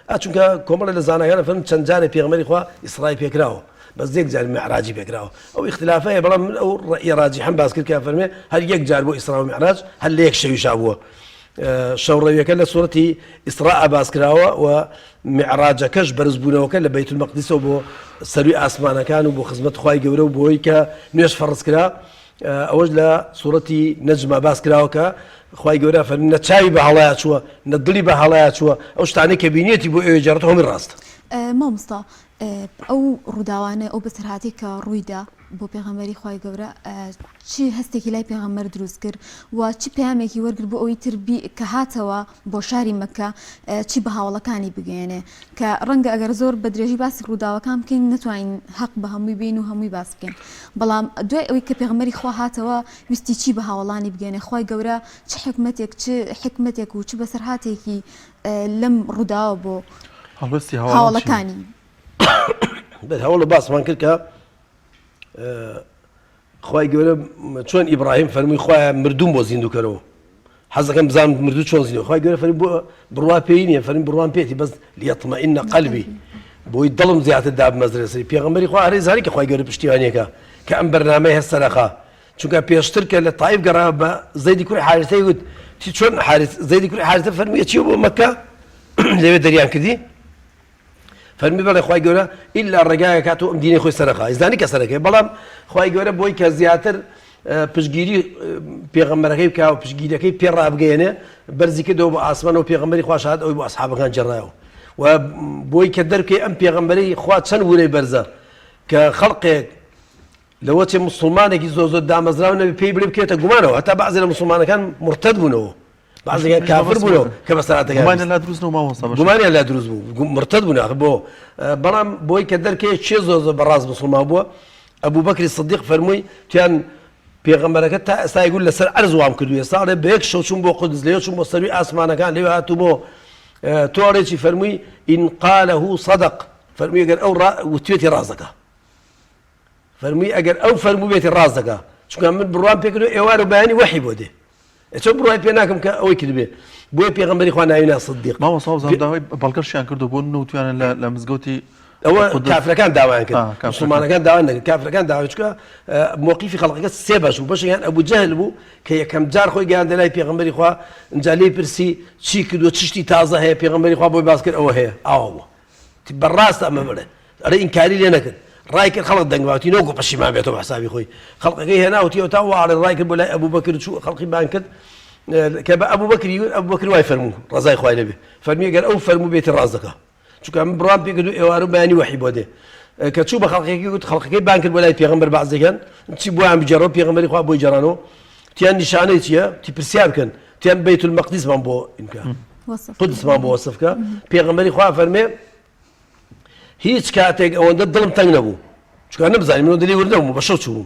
Speaker 4: ئا چونکە کۆمەڵێ لە زاناکان ئەفەرموون چەند جارێ پێغەمبەری خوا ئیسرای پێکراوە بەس یەک جار میعراجی پێکراوە ئەو ئیختلافە هەیە بەڵام من ئەو ڕەئیە ڕاجیحەم باس کرد کە ئەفەرموێ هەر یەک جار بۆ ئیسرا و میعراج هەر لە یەک شەویشا بووە شەوڕەویەکە لە سوڕەتی ئیسراء باس کراوە و میعراجەکەش بەرزبوونەوەکە لە بەیت المەقدیسەوە بۆ سەروی ئاسمانەکان و بۆ خزمەت خوای گەورە و بۆی کە نوێژ فەڕز کرا ئەوەش لە سوڕەتی نەجما باس کراوە کە خوای گەورە فەرمی نە چاوی بە هەڵەیا چووە نە دڵی بە هەڵەیا چووە ئەو شتانەی کە بینیەتی بۆ ئەوێ جێڕێتەوە هەمووی ڕاستە.
Speaker 1: مامۆستا ئەو ڕووداوانەی ئەو بەسەرهاتەی کە ڕوویدا بۆ پێغەمبەری خوای گەورە چ هەستێکی لای پێغەمبەر دروست کرد و چ پەیامێکی وەرگرت بۆ ئەوی تر بی کە هاتەوە بۆ شاری مەککە چی بە هاوڵەکانی بگەیەنێ کە ڕەنگە ئەگەر زۆر بە درێژی باسی ڕووداوەکان بکەین نەتوانین هەق بە هەمووی بین و هەمووی باس بکەین بەڵام دوای ئەوەی کە پێغەمبەری خوا هاتەوە ویستی چی بە هاوڵانی بگەێنێ خوای گەورە چ حکمەتێک چ حکمەتێک و چ بەسەرهاتێکی لەم ڕووداوە بۆ
Speaker 2: هەڵوێستی هاوەڵەکانی
Speaker 4: بەر هەوڵە باسمان کرد کە خوای گەورە چۆن ئیبراهیم فەرمووی خوایە مردوم بۆ زیندوو کەرەوە حەزەکەم بزانم مردوو چۆن زیندوو خوای گەورە فەرمی بۆ بڕوا پێی نییە فەرمی بڕوام پێتی بەس لیطمئن قلبی بۆی دڵم زیاتر دابمەزرێ سەری پێغەمبەری خوا هەرێ زانی کە خوای گەورە پشتیوانیەکە کە ئەم بەرنامەی هەر سەرەخا چونکە پێشتر کە لە تایف گەڕا بە زەیدی کوڕی حارثەی وت تی چۆن حارث زەیدی کوڕی حارثە فەرمی چی بۆ مەکە لەوێ دەریان کردی فەرمی بەڵێ خوای گەورە ئیلا ڕێگایەک کات و ئەم دینەی خۆی سەرەخا ئیزانی کە سەرەکەی بەڵام خوای گەورە بۆی کە زیاتر پشگیری پێغەمبەرەکەی بکا و پشگیرەکەی پێ ڕابگەیەنێ بەرزی کردەوە بۆ ئاسمان و پێغەمبەری خوا شاد ئەوی بۆ ئەسحابەکان جێڕایەوە و بۆی کە دەرکەی ئەم پێغەمبەری خوا چەند ورەی بەرزە کە خەڵقێک لەوە چێ مسلمانێکی زۆر زۆر دامەزراو نەبێ پێی بڵێ بکەوێتە گومانەوە هەتا بەعزێ لە مسلمانەکان مرتد بوونەوە بەعزێکیان کافر بوونەوە کە بەسەرهاتەکان
Speaker 2: گومانیان لا دروست نەبوو مامۆستا بەشەر.
Speaker 4: گومانیان لا دروست بوو مرتد بوون ئاخر بۆ بەڵام بۆی کە دەرکەوێت کێ زۆر زۆر بەڕاست موسڵمان بووە ئەبوبەکری سدیق فەرمووی تویان پێغەمبەرەکە تا ئێستا یگوت لەسەر عەرز وام کردووە ئێستا ئەڵێ بە یەک شەو چووم بۆ قودس لەوێ چووم بۆ سەروی ئاسمانەکان لەوێ هاتوومەوە تۆ ئەڵێ چی فەرمووی إن قاله صدق فەرمووی ئەگەر ئەو وتوێتی ڕاست دەکا فەرمووی ئەگەر ئەو فەرمووبێتی ڕاست دەکا چونکە من بڕوام پێکردو ئێوار و بەیانی وەحی بۆ دێ چۆن بڕوای پێ ناکەم کە ئەوەی کردبێ بۆیە پێغەمبەری خوا ناوی نا صدیق
Speaker 2: مامۆستا وەزان داوای بەڵگەشیان کردو بۆ نەوتویانە لە لە مزگەوتی
Speaker 4: ئەوە کافرەکان داوایان کرد مسلمانەکان داوایان نەکرد کافرەکان داوای چونکە مۆقیفی خەڵکەکە سێ بەش بوو بەشێکیان ئەبوو جەهل بوو کە یەکەم جار خۆی گەیاندە لای پێغەمبەری خوا ئینجا لێی پرسی چی کردووە چ شتی تازە هەیە پێغەمبەری خوا بۆی باس کرد ئەوە هەیە ئاوا بوو بەڕاست ئەمە بڵێ ئەرێ ئینکاری لێ نەکرد ڕای کرد خەڵک دەنگ باوتی نۆکو پەشیمان بێتەوە بە حسابی خۆی خەڵکەکەی هێنا وتی ئەو تا واڵێ ڕای کرد بۆ لای ئەبوو بەکر چوو خەڵکی بان کرد کە بە ئەبوو بەکری وت ئەبوو بەکر وای فەرموو ڕەزای خوای لێبێ فەرمی گەر ئەو فەرموو بێتی ڕاست دەکا چونکە من بڕوام پێ کردو ئێوارە و بەیانی وەحی بۆ دێ کە چوو بە خەڵکێکی وت خەڵکەکەی بان کرد بۆ لای پێغەمبەر بەعزێکیان چی بۆیان بگێڕەوە پێغەمبەری خوا بۆی گێڕانەوە تیان نیشانەی چییە تی پرسیار بکەن تیان بەیت المەقدیسمان بۆ ئینکە. قودسمان بۆ وەسف کە پێغەمبەری خوا فەرمێ هیچ کاتێک ئەوەندە دڵم تەنگ نەبوو چکە نەبزانانی من دلی وردەم بوو بە شەو چوو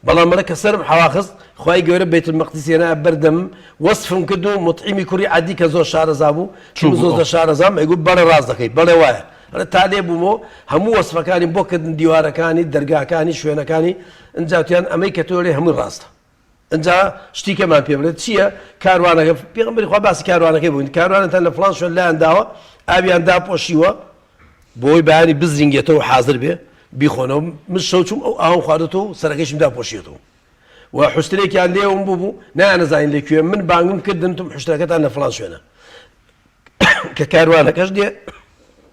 Speaker 4: بەڵام مەرە کە سەرم حواخست خی گەورە بێت المەقدس هێنا بەردەم وەسفم کرد و مطعیمی کوڕی عادی کە زۆر شارەزا بوو چون زۆر زۆر شارەزام ئەیگوت بەڵێ ڕاست دەکەیت بەڵێ وایە ئەڵێ تا لێ بوومەوە هەموو وەسفەکانیم بۆ کردن دیوارەکانی دەرگاکانی شوێنەکانی ئینجا وتیان ئەمەی کە تۆ لێ هەمووی ڕاستە ئینجا شتی کەمان پێ بڵێت چییە کاروانەکە پێغەمبەری خوا باسی کاروانەکەی بووین کاروانتان لە فڵان شوێن لایان داوە ئاویان داپۆشیوە بۆی بەیانی بزرینگێتەوە حاضر بێ بیخۆنەوە من شەو چووم ئەو ئاوم خواردەوە و سەرەکەیشم داپۆشیەتەوە و حوشترێکیان لێوم بوو نایانەزانین لە کوێ من بانگم کردن تم حوشترەکەتان لە فڵان شوێنە کە کاروانەکەش دێ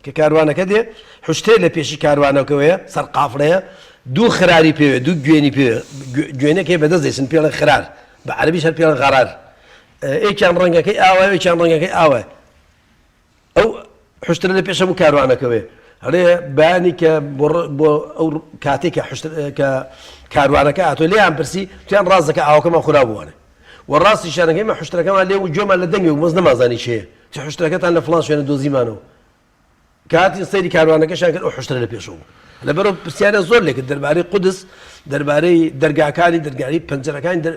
Speaker 4: کە کاروانەکە دێ حشتێ لە پێشی کاروانەکەوەیە سەر قافڵەیە دوو خراری پێوێ دوو گوێنی پێ گوێنێک هەیە بەدەست دەیسن پێڵێن خرار بە عەرەبیش هەر پێڵێن غەرار یەکیان ڕەنگەکەی ئاوایە یەکیان ڕەنگەکەی ئاوایە ئەو حشترە لە پێش هەموو کاروانەکەوێ هەڵێ بەیانی کە بۆ ئەو کاتێک کە حشتر کە کاروانەکە هاتۆ لێیان پرسی تویان ڕاست دەکە ئاوەکەمان خورا بووانێ و ڕاستیشیان ئێمە حوشترەکەمان لێ و گوێمان لە دەنگێک بوو بەس نەمانزانی کێیە چ حوشترەکەتان لە فڵان شوێنە دۆزیمانەوە کە هاتین سەیری کاروانەکەشیان کرد ئەو حوشترە لە پێشەوە بوو لەبەرەوە پرسیاریان زۆر لێ کرد دەربارەی قودس دەربارەی دەرگاکانی دەرگاری پەنجەرەکانی دەر...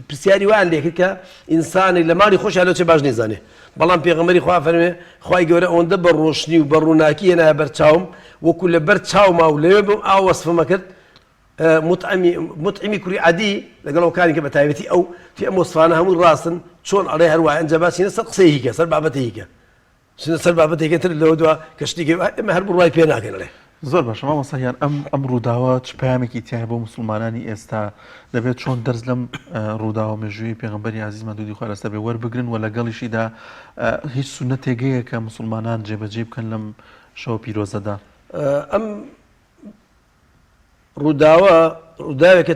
Speaker 4: پرسیاری وایان لێ کرد کە ئینسانێک لە ماڵی خۆشیان لەو چێ باش نەیزانێ بەڵام پێغەمبەری خوا فەرمێ خوای گەورە ئەوەندە بە ڕۆشنی و بە ڕووناکی هێنایە بەر چاوم وەکو لە بەر چاوما و لەوێ بم ئاو وەسفمە کرد موتعمی موتعیمی کوڕی عەدی لەگەڵ ئەوکانی کە بە تایبەتی ئەو تی ئەم وەسفانە هەمووی ڕاستن چۆن ئەڵێ هەر وایە ئەنجا با چینە سەر قسەی هیکە سەر بابەتی هیکە چینە سەر بابەتێکە تر لەوە دوا کە شتێکی ئێمە هەر بڕوای پێ ناکەین ئەڵێ.
Speaker 2: زۆر باشە مامۆستا گیان ئەم ئەم ڕووداوە چ پەیامێکی تیایە بۆ موسڵمانانی ئێستا دەبێت چۆن دەرس لەم ڕووداوە مێژوویەی پێغەمبەری ئازیزمان دوودی خوا لەسەر بێ وەربگرن و لەگەڵیشیدا هیچ سوننەتێک هەیە کە موسڵمانان جێبەجێی بکەن لەم شەوە پیرۆزەدا؟
Speaker 4: ئەم ڕووداوە ڕووداوێکە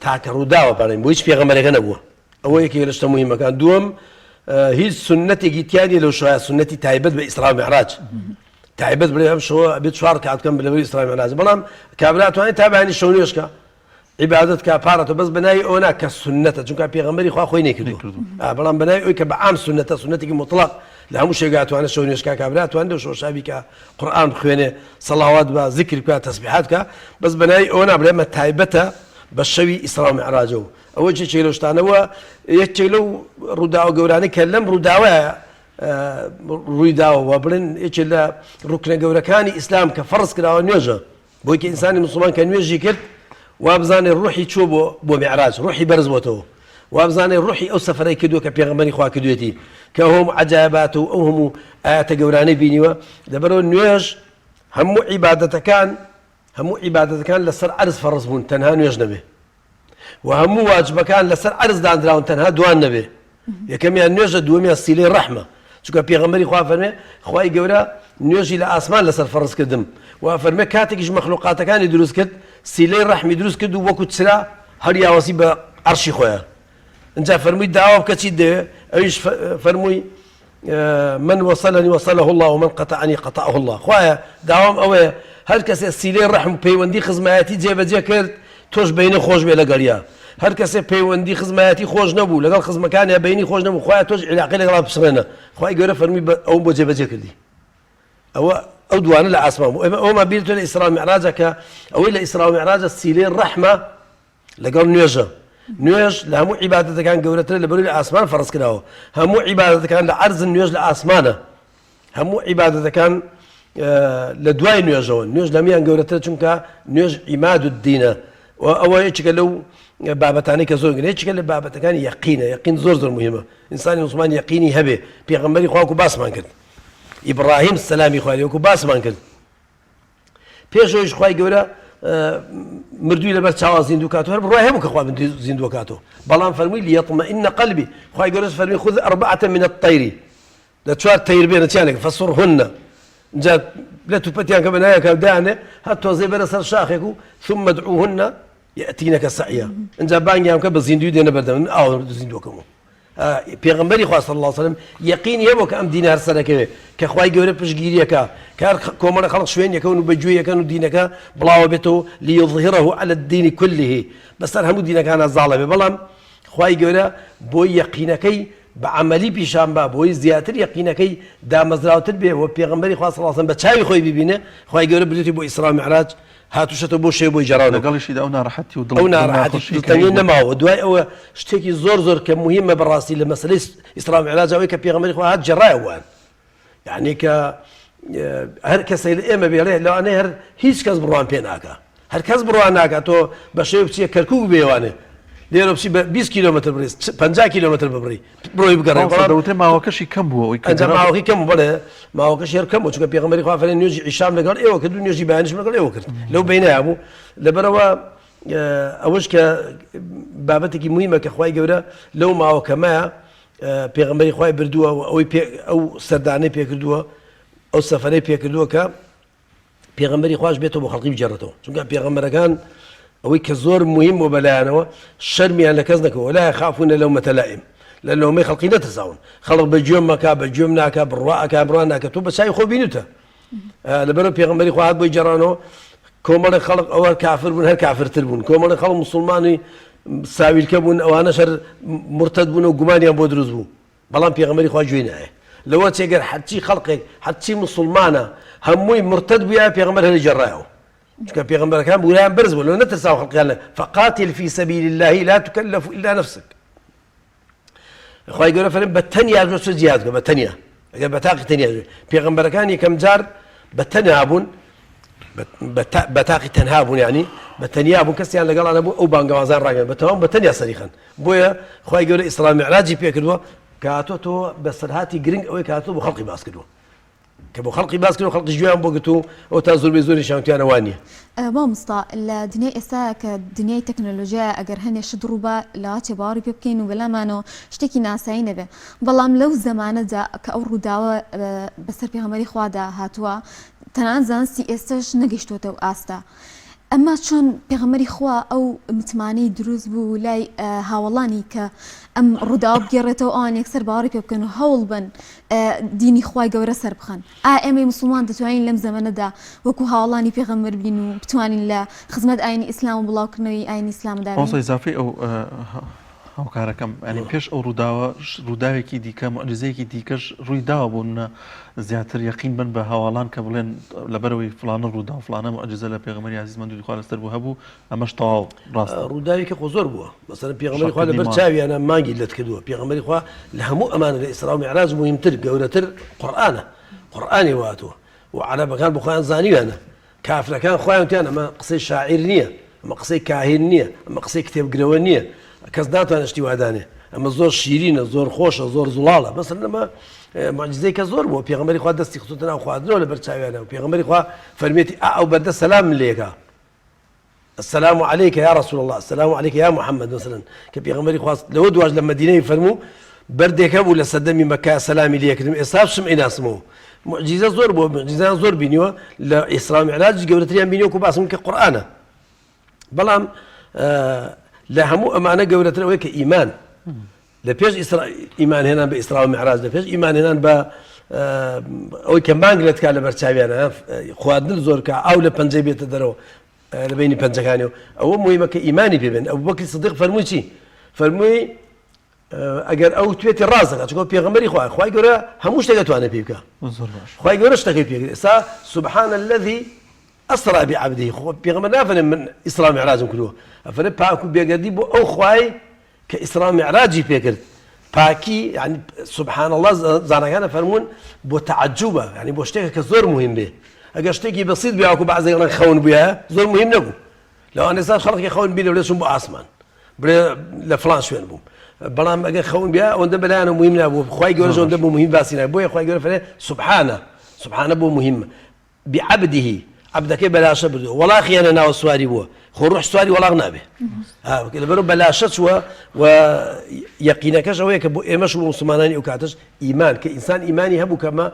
Speaker 4: تاکە ڕووداوە بەڵێن بۆ هیچ پێغەمبەرەکە نەبووە ئەوە یەکێک لە شتە مهمەکان دووەم هیچ سنتێکی تیا نیە لەو شەوە سنەتی تایبەت بە ئیسرا و میعراج تایبەت بڵێ ئەم شەوە ئەبێت چوار کات بکەم لەبەر ئیسرا و میعراج بەڵام کابرا توانێت تا بەیانی شەو نوێژکە عیبادەت کا پارەتە بەس بەناوی ئەوە نا کە سنەتە چونکە پێغەمبەری خوا خۆی نەیکردووە بەڵام بەناوی ئەوی کە بە عام سنەتە سنەتێکی مطلق لە هەموو شێگا توانێت شەو نوێژکا کابرا توانێت لەو شەوە شابی کە قورئان بخوێنێ سەڵاوات بە زیکر بکا تەسبیحات بکا بەس بەناوی ئەوە نا بڵێ ئەمە تایبەتە بە شەوی ئیسرا و میعراجەوە ئەوە یەکێک لەو شتانەوە یەکێک لەو ڕووداوە گەورانەی کە لەم ڕووداوە ڕووی داوە و بڵێن یەکێک لە ڕوکنە گەورەکانی ئیسلام کە فەرز کراوە نوێژە بۆی کە ئینسانی موسڵمان کە نوێژی کرد وابزانێ ڕوحی چووە بۆ بۆ میعراج ڕوحی بەرز بۆتەوە وابزانێ ڕوحی ئەو سەفەرەی کردووە کە پێغەمبەری خوا کردوێتی کە ئەو هەموو عەجایبات و ئەو هەموو ئایەتە گەورانەی بینیوە لەبەرەوە نوێژ هەموو عیبادەتەکان هەموو عیبادەتەکان لەسەر عەرز فەڕز بوون تەنها نوێژ نەبێ و هەموو واجبەکان لەسەر عەرز دانراون تەنها دوان نەبێ یەکەمیان نوێژە دووەمیان سیلەی ڕەحمە چونکە پێغەمبەری خوا فەرمێ خوای گەورە نوێژی لە ئاسمان لەسەر فەرز کردم و فەرمێ کاتێکیش مەخلوقاتەکانی دروست کرد سیلەی ڕەحمی دروست کرد و وەکو چرا هەڵیاوەسی بە عەرشی خۆیان ئینجا فەرمووی داوا بکە چیت دەوێ ئەویش فەرمووی من وصلنی وصله الله ومن قطعنی قطعه الله خوایە داوام ئەوەیە هەر کەسێ سیلەی ڕەحم و پەیوەندی خزمایەتی جێبەجێ کرد تۆش بەینە خۆش بێ لەگەڵیا هەر کەسێ پەیوەندی خزمایەتی خۆش نەبوو لەگەڵ خزمەکانیا بەینی خۆش نەبوو خوایە تۆش عیلاقەی لەگەڵا بسڕێنە خوای گەورە فەرمووی ئەوم بۆ جێبەجێ کردی ئەوە ئەو دوانە لە ئاسمان بوو ئێمە ئەومان بیرتۆ لە ئیسرا و میعراجە کە ئەوەی لە ئیسرا و میعراجە سیلەی ڕەحمە لەگەڵ نوێژە، نوێژ لە هەموو عیبادەتەکان گەورەترە لەبەرئەوەی لە ئاسمان فەرز کراوە، هەموو عیبادەتەکان لە عەرزن نوێژ لە ئاسمانە، هەموو عیبادەتەکان لە دوای نوێژەوەن، نوێژ لە هەموویان گەورەترە چونکە نوێژ عیماد الدینە و ئەوە یەکێکە لەو بابەتانەی کە زۆر گرنگە، یەکێکە لە بابەتەکانی یەقینە، یەقین زۆر زۆر مهمە، ئینسانی موسڵمان یەقینی هەبێ، پێغەمبەری خوا وەکو باسمان کرد، ئیبڕاهیم سەلامی خوای لێ وەکو باسمان کرد، پێش ئەویش خوای گەورە مردووی لەبەر چاوا زیندوو کاتەوە هەر بڕوای هەبوو کە خوا مردووی زیندوو کاتەوە بەڵام فەرمووی لیطمئن قلبی خوای گەورەش فەرمی خذ أربعة من الطير لە چوار تەیر بێنە چیانێک فصرهن جا لە توپەتیان کە بەنایەکە دانێ هەر تۆزێ بەرە سەر شاخێک و ثم ادعوهن یأتینک سعیا ئینجا بانگیان بکە بە زیندووی دێنە بەردەم من ئاوە زیندووەکەمەوە پێغەمبەری خوا صلی اللە علیه وسلم یەقینی هەبوو کە ئەم دینە هەر سەرەکەوێ کە خوای گەورە پشتگیریەکە کە هەر کۆمەڵە خەڵک شوێن یەکەون و بەگوێ یەکەن و دینەکە بڵاوە بێتەوە لیظهره علی الدین کله بەسەر هەموو دینەکانە زاڵە بێ بەڵام خوای گەورە بۆی یەقینەکەی بە عەمەلی پیشان با بۆی زیاتر یەقینەکەی دامەزراوتر بێ و پێغەمبەری خوا صلی اللە علیه و سلم بە چاوی خۆی ببینێ، خوای گەورە بردوویەتی بۆ ئیسرا و میعراج هاتووشەتەوە بۆ شێو بۆی گێڕاونەتەوە.
Speaker 2: لەگەڵیشیدا ئەو ناڕەحەتی و دڵ
Speaker 4: ئەو ناڕەحەتی
Speaker 2: ناخۆشی کە
Speaker 4: دڵتەنگیە
Speaker 2: هەیبوو.
Speaker 4: نەماوە. دوای ئەوە شتێکی زۆر زۆر کە موهیمە بەڕاستی لە مەسەلەی ئیسرا و میعراج ئەوەی کە پێغەمبەری خوا هات گێڕایەوە بۆیان. یەعنی کە هەر کەسێک لە ئێمە بێڵێ لەوانەیە هەر هیچ کەس بڕوان پێ ناکا هەر کەس بڕوان ناکا تۆ بە شێو بچیە کەرکوک بێوانێ لێرە بچی بە 20 کیلۆمەتر بڕی 50 کیلۆمەتر ببڕی بڕۆی بگەڕێ
Speaker 2: بەڵام دەوترێ ماوەکەشی کەم بووە ئەوی
Speaker 4: کە ماوەکەی کەم بوو بەڵێ ماوەکەشی هەر کەم بوو چونکە پێغەمبەری خوا فەرمی نوێژی عیشام لەگەڵ ئێوە کرد و نوێژی بەیانیشم لەگەڵ ئێوە کرد لەو بەینەیا بوو لەبەرەوە ئەوەش کە بابەتێکی موهیمە کە خوای گەورە لەو ماوە کەمەیە پێغەمبەری خوای بردووە و ئەوەی پێ ئەو سەردانەی پێکردووە ئەو سەفەرەی پێکردووە کە پێغەمبەری خواش بێتەوە بۆ خەڵکی بگێڕێتەوە چونکە پێغەمبەرەکان ئەوەی کە زۆر مهم بۆ بەلایەنەوە شەرمیان لە کەس نەکەوە لا يخافون لومة لائم لە لۆمەی خەڵکی نەترساون خەڵک بە گوێم مەکا بە گوێم ناکا بڕوا ئەکا بڕوا ناکە تۆ بە چاوی خۆ بینیتە لەبەرەوە پێغەمبەری خوا هات بۆی گێڕانەوە کۆمەڵی خەڵک ئەوە کافر بوون هەر کافرتر بوون کۆمەڵی خەڵک مسلمانی ساویلکە بوون ئەوانەش هەر مرتد بوون و گومانیان بۆ دروست بوو بەڵام پێغەمبەری خوا گوێی نایە لەوە چێگەر هەرچی خەڵقێک هەرچی مسلمانە هەمووی مرتد بووە پێغەمبەر هەر گێڕایەوە چونکە پێغەمبەرەکان بورایان بەرز بوو لەوە نەترساو خەڵقیان لە فقاتل في سبيل الله لا تكلف إلا نفسك خوای گەورە فەرمی بە تەنیا بۆ چ جیاد بکە بە تەنیا ئەگەر بە تاقی تەنیا بێ پێغەمبەرەکان یەکەم جار بە تەنیا بوون بە تاقی تەنها بوون ینی بە تەنیا بوون کەسیان لەگەڵا نەبوو ئەو بانگەوازان ڕاگەن بە تەواو بە تەنیا سەریخەن بۆیە خوای گەورە ئیسرا میعراجی پێکردووە کە هاتۆ تۆ بەسەرهاتی گرنگ ئەوەی کە هاتۆ بۆ خەڵقی باس کردووە کە بۆ خەڵقی باس کرد و خەڵقیش گوێیان بۆ گرت و ئەو تا زۆربەی زۆریشیان وتیانە وا نییە.
Speaker 1: مامۆستا لە دنیای ئێستا کە دنیای تەکنەلۆژیایە ئەگەر هەنێ شت ڕووبا لەواچێ باوەڕی پێ بکەین و بەلامانەوە شتێکی ناسایی نەبێ بەڵام لەو زەمانەدا کە ئەو ڕووداوە بەسەر پێغەمبەری خوادا هاتووە تەنانەت زانستی ئێستاش نەگەیشتووەتە ئەو ئاستە ئەمە چۆن پێغەمبەری خوا ئەو متمانەی دروست بوو لای هاوەڵانی کە ئەم ڕووداوە بگێڕێتەوە ئەوان یەکسەر باوەڕی پێ بکەن و هەوڵ بن دینی خوای گەورە سەر بخەن ئایا ئێمەی موسڵمان دەتوانین لەم زەمەنەدا وەکو هاوەڵانی پێغەمبەر بین و بتوانین لە خزمەت ئاینی ئیسلام و بڵاوکردنەوەی ئاینی ئیسلامدا بین؟
Speaker 2: مامۆستا ئیزافەی ئەو هاوکارەکەم یانی پێش ئەو ڕووداوە ڕووداوێکی دیکە موعجیزەیەکی دیکەش ڕووی داوە بۆ منە زیاتر یەقین بن بە هاواڵان کە بڵێن لەبەرەوەی فلانە ڕوودا و فلانە موعجیزە لە پێغەمبەری عەزیزمان دوری خوا لەسەر بوو هەبوو ئەمەش تەواو ڕاستە.
Speaker 4: ڕووداوێکی خۆ زۆر بووە مەسەلەن پێغەمبەری خوا لەبەر چاویانە مانگی لەت کردووە پێغەمبەری خوا لە هەموو ئەمانە لە ئیسرا و میعراج موهیمتر گەورەتر قورئانە قورئانی واتوە و عەرەبەکان بۆ خۆیان زانیویانە کافرەکان خۆیان وتیان ئەمە قسەی شاعیر نییە ئەمە قسەی کاهین نییە ئەمە قسەی کتێبگرەوە نییە کەس ناتوانێت شتی وادانێ ئەمە زۆر شیرینە زۆر خۆشە زۆر زوڵاڵە مەسەلەن ئەمە معجزەی کە زۆر بووە پێغەمبەری خوا دەستی خستۆتە ناو خواردنەوە لەبەر چاویانە و پێغەمبەری خوا فەرمێتی ئا ئەو بەردە سەلام لێکا السلام علیک یا رسول اللە السلام علیک یا محمد مثلا کە پێغەمبەری خوا لەوە دواش لە مەدینەی فەرموو بەردێک هەبوو لە سەردەمی مەکە سەلامی لێکردم ئێستا بچم ئەیناسمەوە معجیزە زۆر بووە معجیزەیان زۆر بینیوە لە ئیسرا و میعراج گەورەتریان بینیوە کو باسم کە قورئانە بەڵام لە هەموو ئەمانە گەورەتر ئەوەیە کە ئیمان لە پێش ئیمان هێنان بە ئیسرا و میعراج لە پێش ئیمان هێنان بە ئەوەی کە مانگ لە تکا لە بەرچاویانە خواردن زۆر کە ئاو لە پەنجەی بێتە دەرەوە لە بینی پەنجەکانی و ئەوە مهمە کە ئیمانی پێ بێن ئەبوو بەکری سدیق فەرمووی چی فەرمووی ئەگەر ئەو توێتی ڕاست دەکات چونکە پێغەمبەری خوای خوای گەورە هەموو شتێک دەتوانێت پێ بکە خوای گەورە شتەکەی پێ کرد ئێستا سبحان الذي اسرا بعبده خۆ پێغەمبەر نافەرمێ من ئیسرا میعراجم کردووە ئەفەرمێ پاک و بێگەردی بۆ ئەو خوای کە ئیسرا میعراجی پێکرد پاکی یعنی سبحان الله زاناکان فەرموون بۆ تەعجوبە یعنی بۆ شتێکە کە زۆر مهم بێ ئەگەر شتێکی بەسیط بێ وەکو بەعزێک ئەڵێن خەون بووە زۆر مهم نەبوو لەوانەیە ئێستا خەڵکی خەون بینێ بڵێ چووم بۆ ئاسمان بڵێ لە فڵان شوێن بووم بەڵام ئەگەر خەون بیا ئەوەندە بەلایانە مهم نابوو خوای گەورە ئەوەندە بۆ مهم باسی ناکە بۆیە خوای گەورە فەرمووی سبحانە سبحانە بۆ مهمە بعبده عەبدەکەی بەلاشە بردووە وەڵاخی هێنە ناوە سواری بووە خۆ ڕوح سواری وەڵاغ نابێ لەبەرو بەلاشە چووە و یەقینەکەش ئەوەیە کە بۆ ئێمەش و موسڵمانانی ئەو کاتەش ئیمان کە ئینسان ئیمانی هەبوو کەمە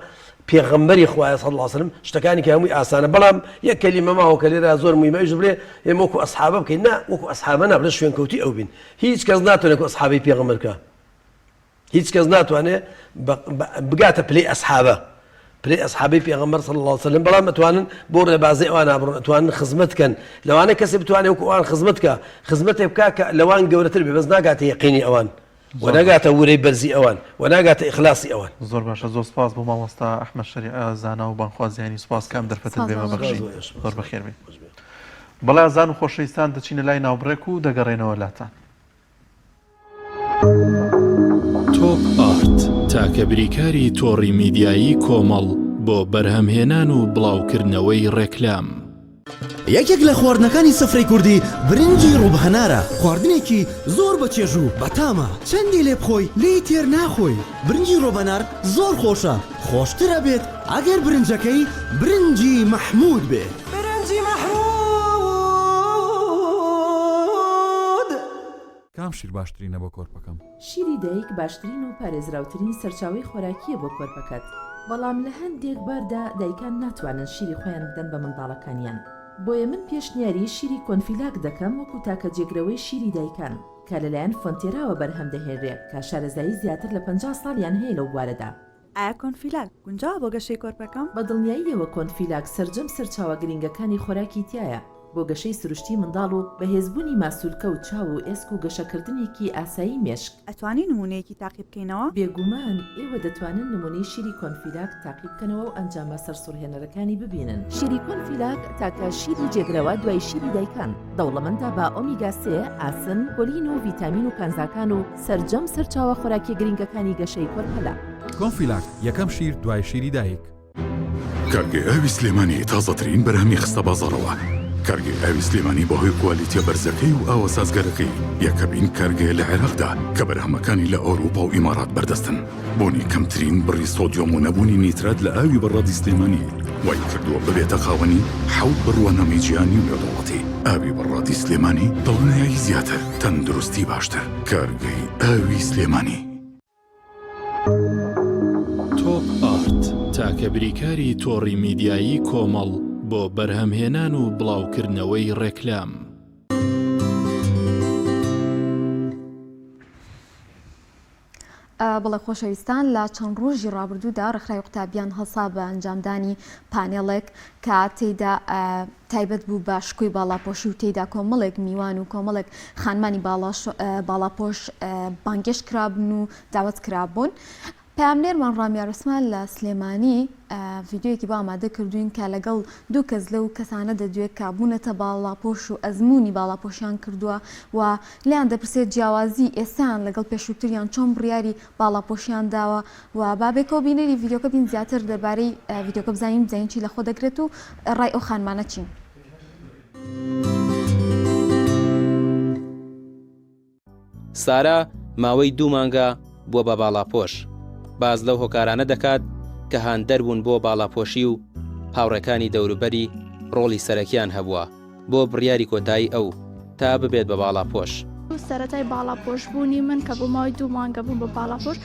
Speaker 4: پێغەمبەری خوایە صلی الله علیه وسلم شتەکانی کە هەمووی ئاسانە بەڵام یەک کەلیمە ماوە کە لێرە زۆر مهمە ئەویش بڵێ ئێمە وەکو ئەسحابە بکەین نا وەکو ئەسحابە نا بڵێ شوێنکەوتی ئەو بین هیچ کەس ناتوانێت وەکو ئەسحابەی پێغەمبەر بکە هیچ کەس ناتوانێت بگاتە پلەی ئەسحابە پلەی ئەسحابەی پێغەمبەر صلی الله علیه وسلم بەڵام ئەتوانن بۆ ڕێبازی ئەوان بڕۆن ئەتوانن خزمەت کەن لەوانەیە کەسێ بتوانێت وەکو ئەوان خزمەت کە خزمەتێک بکا کە لەوان گەورەتر بێ بەس ناگاتە یەقینی ئەوان. و ناگاتە ورەی بەرزی ئەوان و ناگاتە ئیخلاسی ئەوان.
Speaker 2: زۆر باشە زۆر سپاس بۆ مامۆستا ئەحمەد شەریعە زانا و بانگخوازیانی سپاس کە ئەم دەرفەتەت
Speaker 1: سپاس
Speaker 2: بێمە
Speaker 1: مامۆستا.
Speaker 2: بەخشی
Speaker 4: سپاس بۆ ئێوەش
Speaker 2: زۆر
Speaker 4: مامۆستا.
Speaker 2: بەخێر بێی. بەڵێ ئازان و خۆشەویستان دەچینە لای ناوبڕێک و دەگەڕێنەوە لاتان.
Speaker 5: تۆپ ئارت، تاکە بریکاری تۆڕی میدیایی کۆمەڵ بۆ بەرهەمهێنان و بڵاوکردنەوەی ڕێکلام.
Speaker 6: یەکێک لە خواردنەکانی سفرەی کوردی برنجی ڕوب هەنارە، خواردنێکی زۆر بە چێژ و بەتامە، چەندی لێ بخۆی لێی تێر ناخۆی، برنجی ڕۆبەنار زۆر خۆشە، خۆشتر ئەبێت ئەگەر برنجەکەی برنجی مەحمود بێ.
Speaker 3: برنجی مەحمود.
Speaker 7: کام شیر باشترینە بۆ کۆرپەکەم؟
Speaker 8: شیری دایک باشترین و پارێزراوترین سەرچاوەی خۆراکییە بۆ کۆرپەکەت، بەڵام لە هەندێک باردا دایکان ناتوانن شیری خۆیان بدەن بە منداڵەکانیان، بۆیە من پێشنیاری شیری کۆنفیلاک دەکەم وەکو تاکە جێگرەوەی شیری دایکان کە لەلایەن فۆنتێراوە بەرهەم دەهێنرێ کە شارەزایی زیاتر لە 50 ساڵیان هەیە لەو بوارەدا.
Speaker 9: ئایا کۆنفیلاک گونجاوە بۆ گەشەی کۆرپەکەم؟
Speaker 8: بە دڵنیاییەوە کۆنفیلاک سەرجەم سەرچاوە گرینگەکانی خۆراکی تیایە بۆ گەشەی سروشتی منداڵ و بەهێزبوونی ماسولکە و چاو و ئێسک و گەشەکردنێکی ئاسایی مێشک.
Speaker 9: ئەتوانین نموونەیەکی تاقی بکەینەوە؟
Speaker 8: بێگومان ئێوە دەتوانن نموونەی شیری کۆنفیلاک تاقی بکەنەوە و ئەنجامە سەرسوڕهێنەرەکانی ببینن. شیری کۆنفیلاک تاکە شیری جێگرەوە دوای شیری دایکان، دەوڵەمەندە بە ئۆمیگا سێ، ئاسن، کۆلین و ڤیتامین و کانزاکان و سەرجەم سەرچاوە خۆراکیە گرینگەکانی گەشەی کۆرپەلە.
Speaker 7: کۆنفیلاک، یەکەم شیر دوای شیری دایک.
Speaker 10: کارگەی ئاوی سلێمانی تازەترین بەرهەمی خستە بازاڕەوە. کارگەی ئاوی سلێمانی بەهۆی کوالیتیە بەرزەکەی و ئاوە سازگارەکەی یەکەمین کارگەیە لە عێراقدا کە بەرهەمەکانی لە ئەوروپا و ئیمارات بەردەستن. بوونی کەمترین بڕی سۆدیۆم و نەبوونی نیترات لە ئاوی بەڕادی سلێمانی وای کردووە ببێتە خاوەنی حەوت بڕوانامەی جیهانی و نێودەوڵەتی. ئاوی بەڕادی سلێمانی دڵنیایی زیاتر، تەندروستی باشتر. کارگەی ئاوی سلێمانی.
Speaker 5: تۆپ ئارت، تاکە بریکاری تۆڕی میدیایی کۆمەڵ بۆ بەرهەمهێنان و بڵاوکردنەوەی ڕێکلام.
Speaker 1: بەڵێ خۆشەویستان لە چەند ڕۆژی ڕابردوودا ڕێکخراوی قوتابیان هەڵسا بە ئەنجامدانی پانێڵێک کە تێیدا تایبەت بوو بە شکۆی باڵاپۆشی و تێیدا کۆمەڵێک میوان و کۆمەڵێک خانمانی باڵاپۆش بانگێشت کرابن و داوەت کرابوون. پەیامنێرمان ڕامیار عوسمان لە سلێمانی ڤیدیۆیەکی بۆ ئامادە کردووین کە لەگەڵ دوو کەس لەو کەسانە دەدوێت کە بوونەتە باڵاپۆش و ئەزموونی باڵاپۆشیان کردووە و لێیان دەپرسێت جیاوازی ئێستایان لەگەڵ پێشووتریان چۆن بڕیاری باڵاپۆشیان داوە و با بێکەوە بینەری ڤیدیۆکە بین زیاتر دەربارەی ڤیدیۆکە بزانین بزانین چی لەخۆ دەگرێت و ڕای ئەو خانمانە چین.
Speaker 11: سارا ماوەی دوو مانگە بووە بە باڵاپۆش، باس لەو هۆکارانە دەکات کە هاندەر بوون بۆ باڵاپۆشی و هاوڕێکانی دەوروبەری ڕۆڵی سەرەکیان هەبووە بۆ بڕیاری کۆتایی ئەو تا ببێت بە باڵاپۆش.
Speaker 12: سەرەتای باڵاپۆش بوونی من کە بۆ ماوەی دوو مانگە بووم بە باڵاپۆش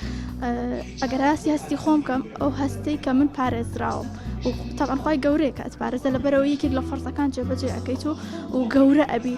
Speaker 12: ئەگەر هەستی هەستی خۆم کەم ئەو هەستەی کە من پارێزراوم و تەبعەن خوای گەورەیە کە ئەتپارێزێ لەبەرئەوە یەکێک لە فەرزەکان جێبەجێ ئەکەیت و و گەورە ئەبی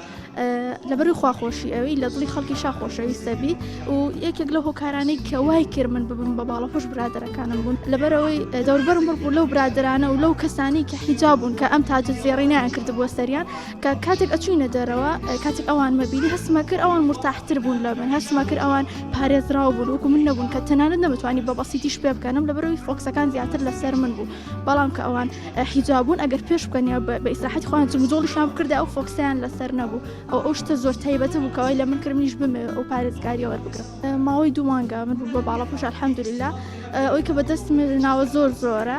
Speaker 12: لەبەروی خوا خۆشی ئەوی لە دڵی خەڵکی شا خۆشەویستە بی و یەکێک لە هۆکارانەی کە وای کرد من ببم بە باڵەپۆش برادەرەکانم بوون لەبەرەوەی دەوربەرم بڕ بوو لەو برادرانە و لەو کەسانی کە حیجاب بوون کە ئەم تاجە زێڕینیان کردبووە سەریان کە کاتێک ئەچوینە دەرەوە کاتێک ئەوان مەبینی هەستمە کرد ئەوان مرتاحتر بوون لە من هەستمە کرد ئەوان پارێزراو بوون وەکو من نەبوون کە تەنانەت نەمتوانی بە بەسیتیش پێ بکەنم لەبەرەوەی فۆکسەکان زیاتر لەسەر من بوو بەڵام کە ئەوان حیجاب بوون ئەگەر پێش بکەن یا بە ئیسراحەتی خۆیان جموجۆڵیشیان بکردە ئەو فۆکسیان لەسەر نەبوو ئەو ئەو شتە زۆر تایبەتە بوو کەوای لە من کرد منیش بمەوێ ئەو پارێزگاریە وەربگرم ماوەی دوو مانگە من بوو بە باڵاپۆش الحمدلله ئەوەی کە بەدەستم ناوە زۆر زۆرە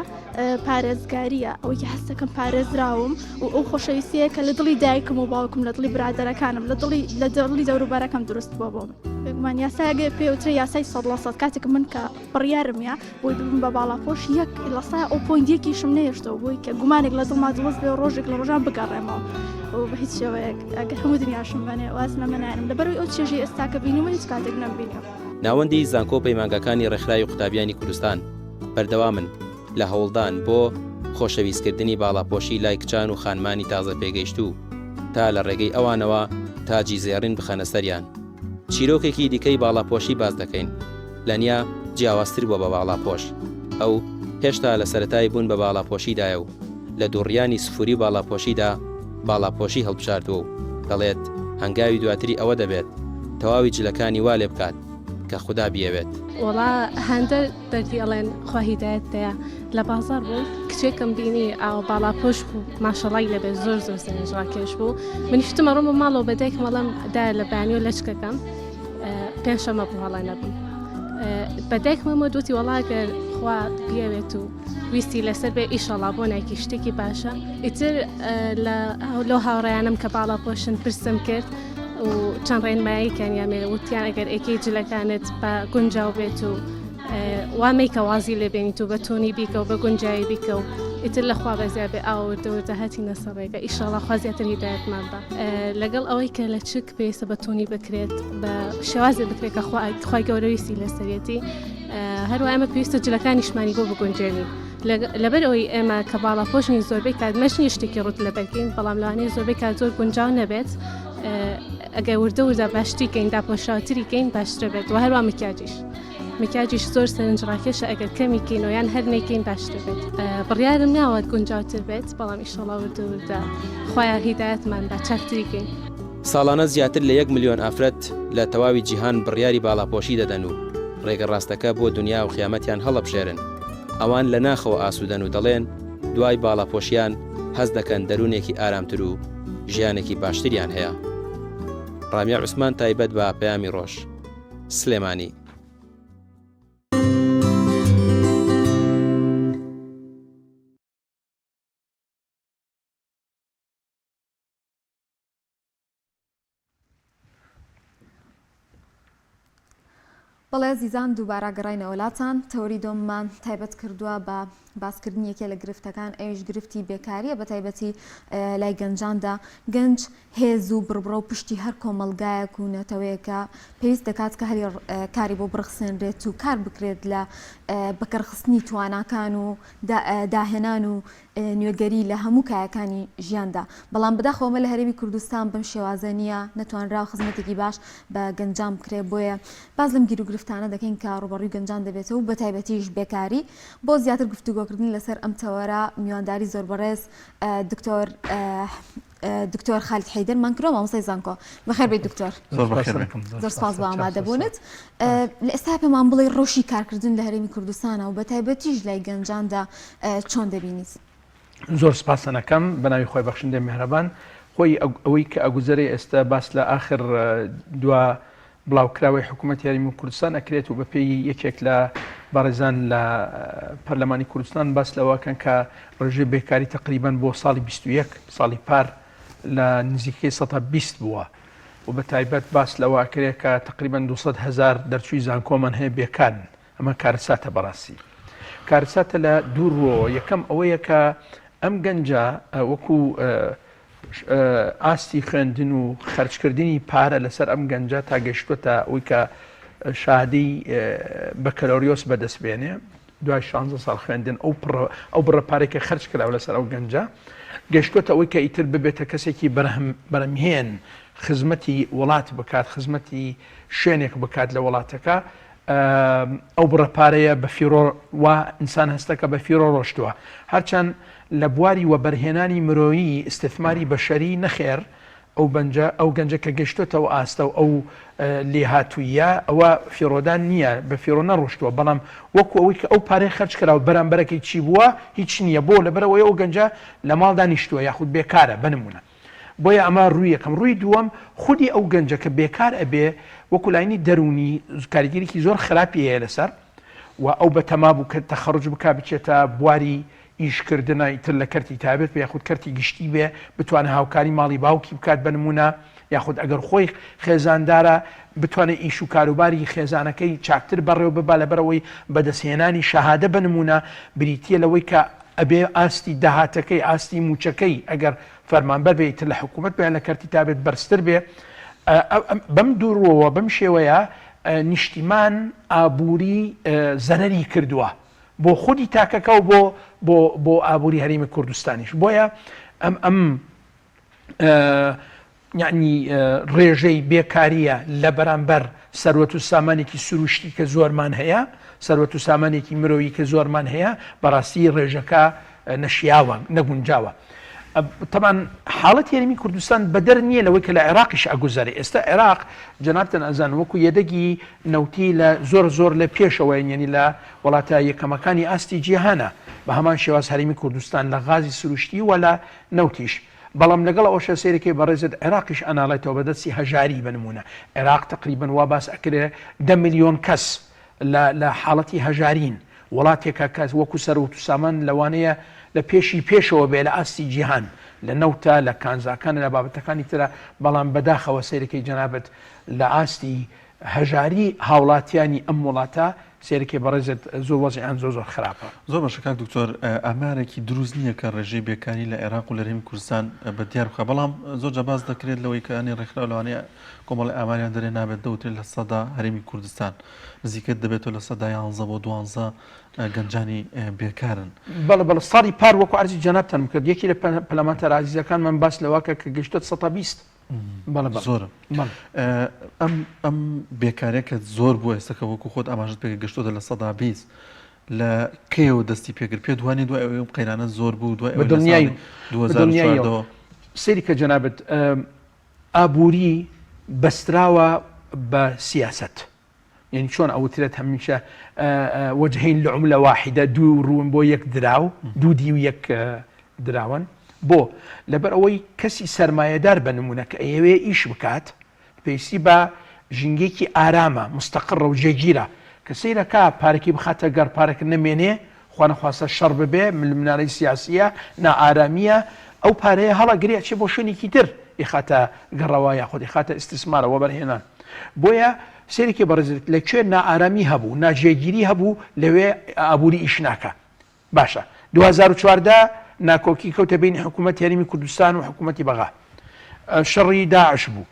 Speaker 12: پارێزگاریە ئەوەی کە هەستەکەم پارێزراوم و ئەو خۆشەویستیە کە لە دڵی دایکم و باوکم لە دڵی برادەرەکانم لە دڵی لە دڵی دەوروبەرەکەم دروست بووە بۆ من بێگومان یاسایەکە پێوترێ یاسای سەد لە سەد کاتێک من کە بڕیارم یا بۆی ببم بە باڵاپۆش یەک لە سای ئەو point یەکیشم نەهێشتەوە بۆی کە گومانێک لە دڵما دروست بێ و ڕۆژێک لە ڕۆژان بگەڕێمەوە و بە هیچ شێوەیەک ئەگەر هەموو دنیاشم بەنێ واز لەمە نایەنم لەبەرەوەی ئەو چێژەی ئێستا کە بینیومە هیچ کاتێک نەمبینیوە.
Speaker 11: ناوەندی زانکۆ و پەیمانگاکانی ڕێکخراوی قوتابیانی کوردستان بەردەوامن لە هەوڵدان بۆ خۆشەویستکردنی باڵاپۆشی لای کچان و خانمانی تازە پێگەیشتوو تا لە ڕێگەی ئەوانەوە تاجی زێڕین بخەنە سەریان. چیرۆکێکی دیکەی باڵاپۆشی باس دەکەین. لەنیا جیاوازتر بووە بە باڵاپۆش. ئەو هێشتا لە سەرەتای بوون بە باڵاپۆشیدایە و لە دووڕیانی سفوری و باڵاپۆشیدا باڵاپۆشی هەڵبژاردووە و دەڵێت هەنگاوی دواتری ئەوە دەبێت تەواوی جلەکانی وا لێ بکات. کە خودا بیەوێت.
Speaker 13: وەڵا هەندە دەردی ئەڵێن خوا هیدایەت دەیا لە بازاڕ بووم کچێکم بینی ئاوە باڵاپۆش بوو ماشەڵای لەبێ زۆر زۆر سەرنج ڕاکێش بوو منیش وتم ئەڕۆم بۆ ماڵەوە بە دایکم ئەڵێم دایە لە بەیانیەوە لەچکەکەم پێنجشەممە بوو هەڵە نەبووم بە دایکمم وت وتی وەڵا گەر خوا بیەوێت و ویستی لەسەر بێ ئیشەڵا بۆ نایکی شتێکی باشە ئیتر لە لەو هاوڕێیانم کە باڵاپۆشن پرسم کرد و چەند ڕێنماییکیان یامێ وتیان ئەگەر ئێکەی جلەکانت بە گونجاو بێت و وا مەیکە وازی لێ بێنیت و بە تۆنی بیکە و بە گونجاوی بیکە و ئیتر لە خوا بەزیا بێ ئاوە وردە وردە هاتینە سەر ڕێگە ئیشەڵا خوا زیاتر هیدایەتمان بە لەگەڵ ئەوەی کە لە چک پێویستە بە تۆنی بکرێت بە شێوازێ بکرێت کە خوای گەورە ویستی لەسەرێتی هەروە ئێمە پێویستە جلەکانیشمانی بۆ بگونجێنین لەبەر ئەوەی ئێمە کە باڵاپۆشنی زۆربەی کات مەرج نییە شتێکی ڕوت لەبەرکەین بەڵام لەوانەیە زۆربەی کات زۆر گونجاو نەبێت ئەگەر وردە وردە باشتری کەین داپۆشراوتری کەین باشترە بێت و هەروە مکیاجیش مکیاجیش زۆر سەرنجڕاکێشە ئەگەر کەمی کەینەوە یان هەر نەیکەین باشتر بێت بڕیارم ناوە گونجاوتر بێت بەڵام ئیشەڵا وردە وردە خوایە هیدایەتمان با چاکتری کەین.
Speaker 11: ساڵانە زیاتر لە یەک ملیۆن ئافرەت لە تەواوی جیهان بڕیاری باڵاپۆشی دەدەن و ڕێگە ڕاستەکە بۆ دونیا و قیامەتیان هەڵەبژێرن. ئەوان لە ناخەوە ئاسوودەن و دەڵێن دوای باڵاپۆشیان هەست دەکەن دەروونێکی ئارامتر و ژیانێکی باشتریان هەیە. ڕامیار عوسمان تایبەت بە پەیامی ڕۆژ. سلێمانی.
Speaker 1: بەڵێ ئەزیزان دووبارە گەڕاینەوە لاتان، تەوەری دۆممان تایبەت کردووە بە باسکردنی یەکێ لە گرفتەکان ئەویش گرفتی بێکاریە بە تایبەتی لای گەنجاندا، گەنج هێز و بڕبڕە و پشتی هەر کۆمەڵگایەک و نەتەوەیەکە پێویست دەکات کە هەلی کاری بۆ بڕەخسێنرێت و کار بکرێت لە بەکەرخستنی تواناکان و داهێنان و نوێگەری لە هەموو کایەکانی ژیاندا، بەڵام بەداخەوە ئەمە لە هەرێمی کوردستان بەم شێوازە نییە، نەتوانراوە خزمەتێکی باش بە گەنجان بکرێت، بۆیە باس لەم گیروگرفتانە دەکەین کە ڕووبەڕووی گەنجان دەبێتەوە و بەتایبەتیش بێکاری. بۆ زیاتر گفتوگۆکردن لەسەر ئەم تەوەرە میوانداری زۆر بەڕێز دکتۆر دکتۆر خالید حەیدەرمان کردووە مامۆستای زانکۆ. بەخێر بێیت دکتۆر.
Speaker 2: زۆر بەخێر بێن.
Speaker 1: زۆر سپاس بۆ ئامادەبوونت. لە ئێستا پێمان بڵێ ڕەوشی کارکردن لە هەرێمی کوردستانە و بەتایبەتیش لای گەنجاندا چۆن دەبینیت؟
Speaker 14: زۆر سپاستان ئەکەم بەناوی خوای بەخشندەی میهرەبان خۆی ئەوەی کە ئەگوزەرێ ئێستا باس لە ئاخر دوا بڵاوکراوەی حکوومەتی هەرێمی کوردستان ئەکرێت و بەپێی یەکێک لە بەڕێزان لە پەرلەمانی کوردستان باس لەوەکەن کە ڕێژەی بێکاری تقریبان بۆ ساڵی 21 ساڵی پار لە نزیکەی 120 بووە و بە تایبەت باس لەوە ئەکرێت کە تقریبان 200 هزار دەرچووی زانکۆمان هەیە بێکارن ئەمە کارەساتە بەڕاستی کارەساتە لە دوو ڕووەوە یەکەم ئەوەیە کە ئەم گەنجە وەکو ئاستی خوێندن و خەرجکردنی پارە لەسەر ئەم گەنجە تا گەشتوەتە ئەوی کە شادی بەکەلۆریۆس بەدەست بێنێ دوای 16 ساڵ خوێندن ئەو ئەو بڕە پارێکە خەرج کراوە لەسەر ئەو گەنجە گەشتوەتە ئەوەی کە ئیتر ببێتە کەسێکی بەرهەم بەرەمهێن خزمەتی وڵات بکات خزمەتی شوێنێک بکات لە وڵاتەکە ئەو بڕە پارەیە بە فیڕۆ وا ئینسان هەستەکە بە فیڕۆ ڕۆشتووە هەرچەند لە بواری وەبەرهێنانی مرۆیی ئیستثماری بەشەری نەخێر ئەو بەنجە ئەو گەنجە کە گەشتۆتەوە ئاستە و ئەو لێهاتوویە ئەوە فیڕۆدان نییە بە فیڕۆ نەڕۆشتووە بەڵام وەکو ئەوەی کە ئەو پارەی خەرج کراوە بەرامبەرەکەی چی بووە هیچ نییە بۆ لەبەرئەوەی ئەو گەنجە لە ماڵ دانیشتووە یاخود بێکارە بە نموونە بۆیە ئەمە ڕووی یەکەم. ڕووی دووەم خودی ئەو گەنجە کە بێکار ئەبێ وەکو لاینی دەروونی کاریگەریی زۆر خراپی هەیە لەسەر و ئەو بەتەما بوو کە تەخەڕوج بکا بچێتە بواری ئیشکردنە ئیتر لە کەرتی تایبەت بێ یاخود کەرتی گشتی بێ بتوانێ هاوکاری ماڵی باوکی بکات بە نموونە یاخود ئەگەر خۆی خێزاندارە بتوانێت ئیش و کاروباری خێزانەکەی چاکتر بەڕێوە ببا لەبەرئەوەی بەدەستهێنانی شەهادە بە نموونە بریتییە لەوەی کە ئەبێ ئاستی داهاتەکەی، ئاستی مووچەکەی ئەگەر فەرمانبەر بێ ئیتر لە حکوومەت بێ یان لە کەرتی تایبەت بەرزتر بێ. بەم دووڕووەوە، بەم شێوەیە نیشتیمان ئابووری زەرەری کردووە بۆ خودی تاکەکە و بۆ بۆ بۆ ئابووری هەرێمی کوردستانیش. بۆیە ئەم ئەم یەعنی ڕێژەی بێکارییە لە بەرامبەر سەروەت و سامانێکی سروشتی کە زۆرمان هەیە، سەروەت و سامانێکی مرۆیی کە زۆرمان هەیە، بەڕاستی ڕێژەکە نەشیاوە، نەگونجاوە. تەبعەن حاڵەتی هەرێمی کوردستان بەدەر نییە لەوەی کە لە عێراقیش ئەگوزەرێ. ئێستا عێراق جەنابتان ئەزانن وەکو یەدەگی نەوتی لە زۆر زۆر لە پێشەوەین یەنی لە وڵاتە یەکەمەکانی ئاستی جیهانە بە هەمان شێواز هەرێمی کوردستان لە غازی سروشتی و لە نەوتیش بەڵام لەگەڵ ئەوەشا سەیرەکەی بەڕێزت عێراقیش ئەناڵێتەوە بە دەستی هەژاری بە نموونە عێراق تەقریبەن وا باس ئەکرێ دە ملیۆن کەس لە لە حاڵەتی هەژارین، وڵاتێکە کە وەکو سەروەت و سامان لەوانەیە لە پێشی پێشەوە بێ لە ئاستی جیهان لە نەوتە لە کانزاکانە لە بابەتەکانی ترە بەڵام بەداخەوە سەیرەکەی جەنابت لە ئاستی هەژاری هاوڵاتیانی ئەم وڵاتە سەیرەکەی بەڕێزت زۆر وەزعیان زۆر زۆر خراپە.
Speaker 2: زۆر باشە کاک دکتۆر ئامارێکی دروست نییە کە ڕێژەی بێکاری لە عێراق و لە هەرێمی کوردستان بە دیار بخا بەڵام زۆر جا باس دەکرێت لەوەی کە ئەنێ ڕێکخراو لەوانەیە کۆمەڵی ئاماریان دەرێ نابێت دەوترێت لە سەدا هەرێمی کوردستان نزیکە دەبێتەوە لە سەدا یانزە بۆ دوانزە گەنجانی بێکارن.
Speaker 14: بەڵێ بەڵێ ساڵی پار وەکو عەرزی جەنابتانم کرد یەکی لە پەرلەمانتارە ئازیزەکانمان باس لەوە کرد کە گەیشتۆتە سەتا 20.
Speaker 2: بەڵێ بەڵێ زۆرە.
Speaker 14: بەڵێ.
Speaker 2: ئەم ئەم بێکاریە کە زۆر بووە ئێستا کە وەکو خۆت ئاماژەت پێ کرد گەشتۆتە لە سەدا 20 لە کەیەوە دەستی پێکرد پێت وانیە دوای ئەوەی ئەم قەیرانە زۆر بوو دوای
Speaker 14: ئەوەی لە ساڵی 2014 سەیری کە جەنابت ئابووری بەستراوە بە سیاسەت یعنی چۆن ئەوترێت هەمیشە وجهین لعملە واحدە دوو ڕوون بۆ یەک دراو دوو دیو یەک دراون بۆ لەبەر ئەوەی کەسی سەرمایەدار بە نمونە کە ئەیەوێ ئیش بکات پێویستی بە ژینگەیەکی ئارامە، مستقڕە و جێگیرە، کە سەیرەکا پارەکەی بخاتە گەڕ پارەکە نەمێنێ، خوانەخواستە شەڕ ببێ، ململانێی سیاسییە، نائارامییە، ئەو پارەیە هەڵەگرێ ئەچێ بۆ شوێنێکی تر ئیخاتە گەڕەوە یاخود ئیخاتە ئیستیسمارە، وەبەرهێنان. بۆیە سەیرێکی بەڕێزت لە کوێ نائارامی هەبوو، ناجێگیری هەبوو لەوێ ئابووری ئیش ناکا. باشە 2014 ناکۆکی کەوتە بینی حکوومەت هەرێمی کوردستان و حکوومەتی بەغا شەڕی داعش بوو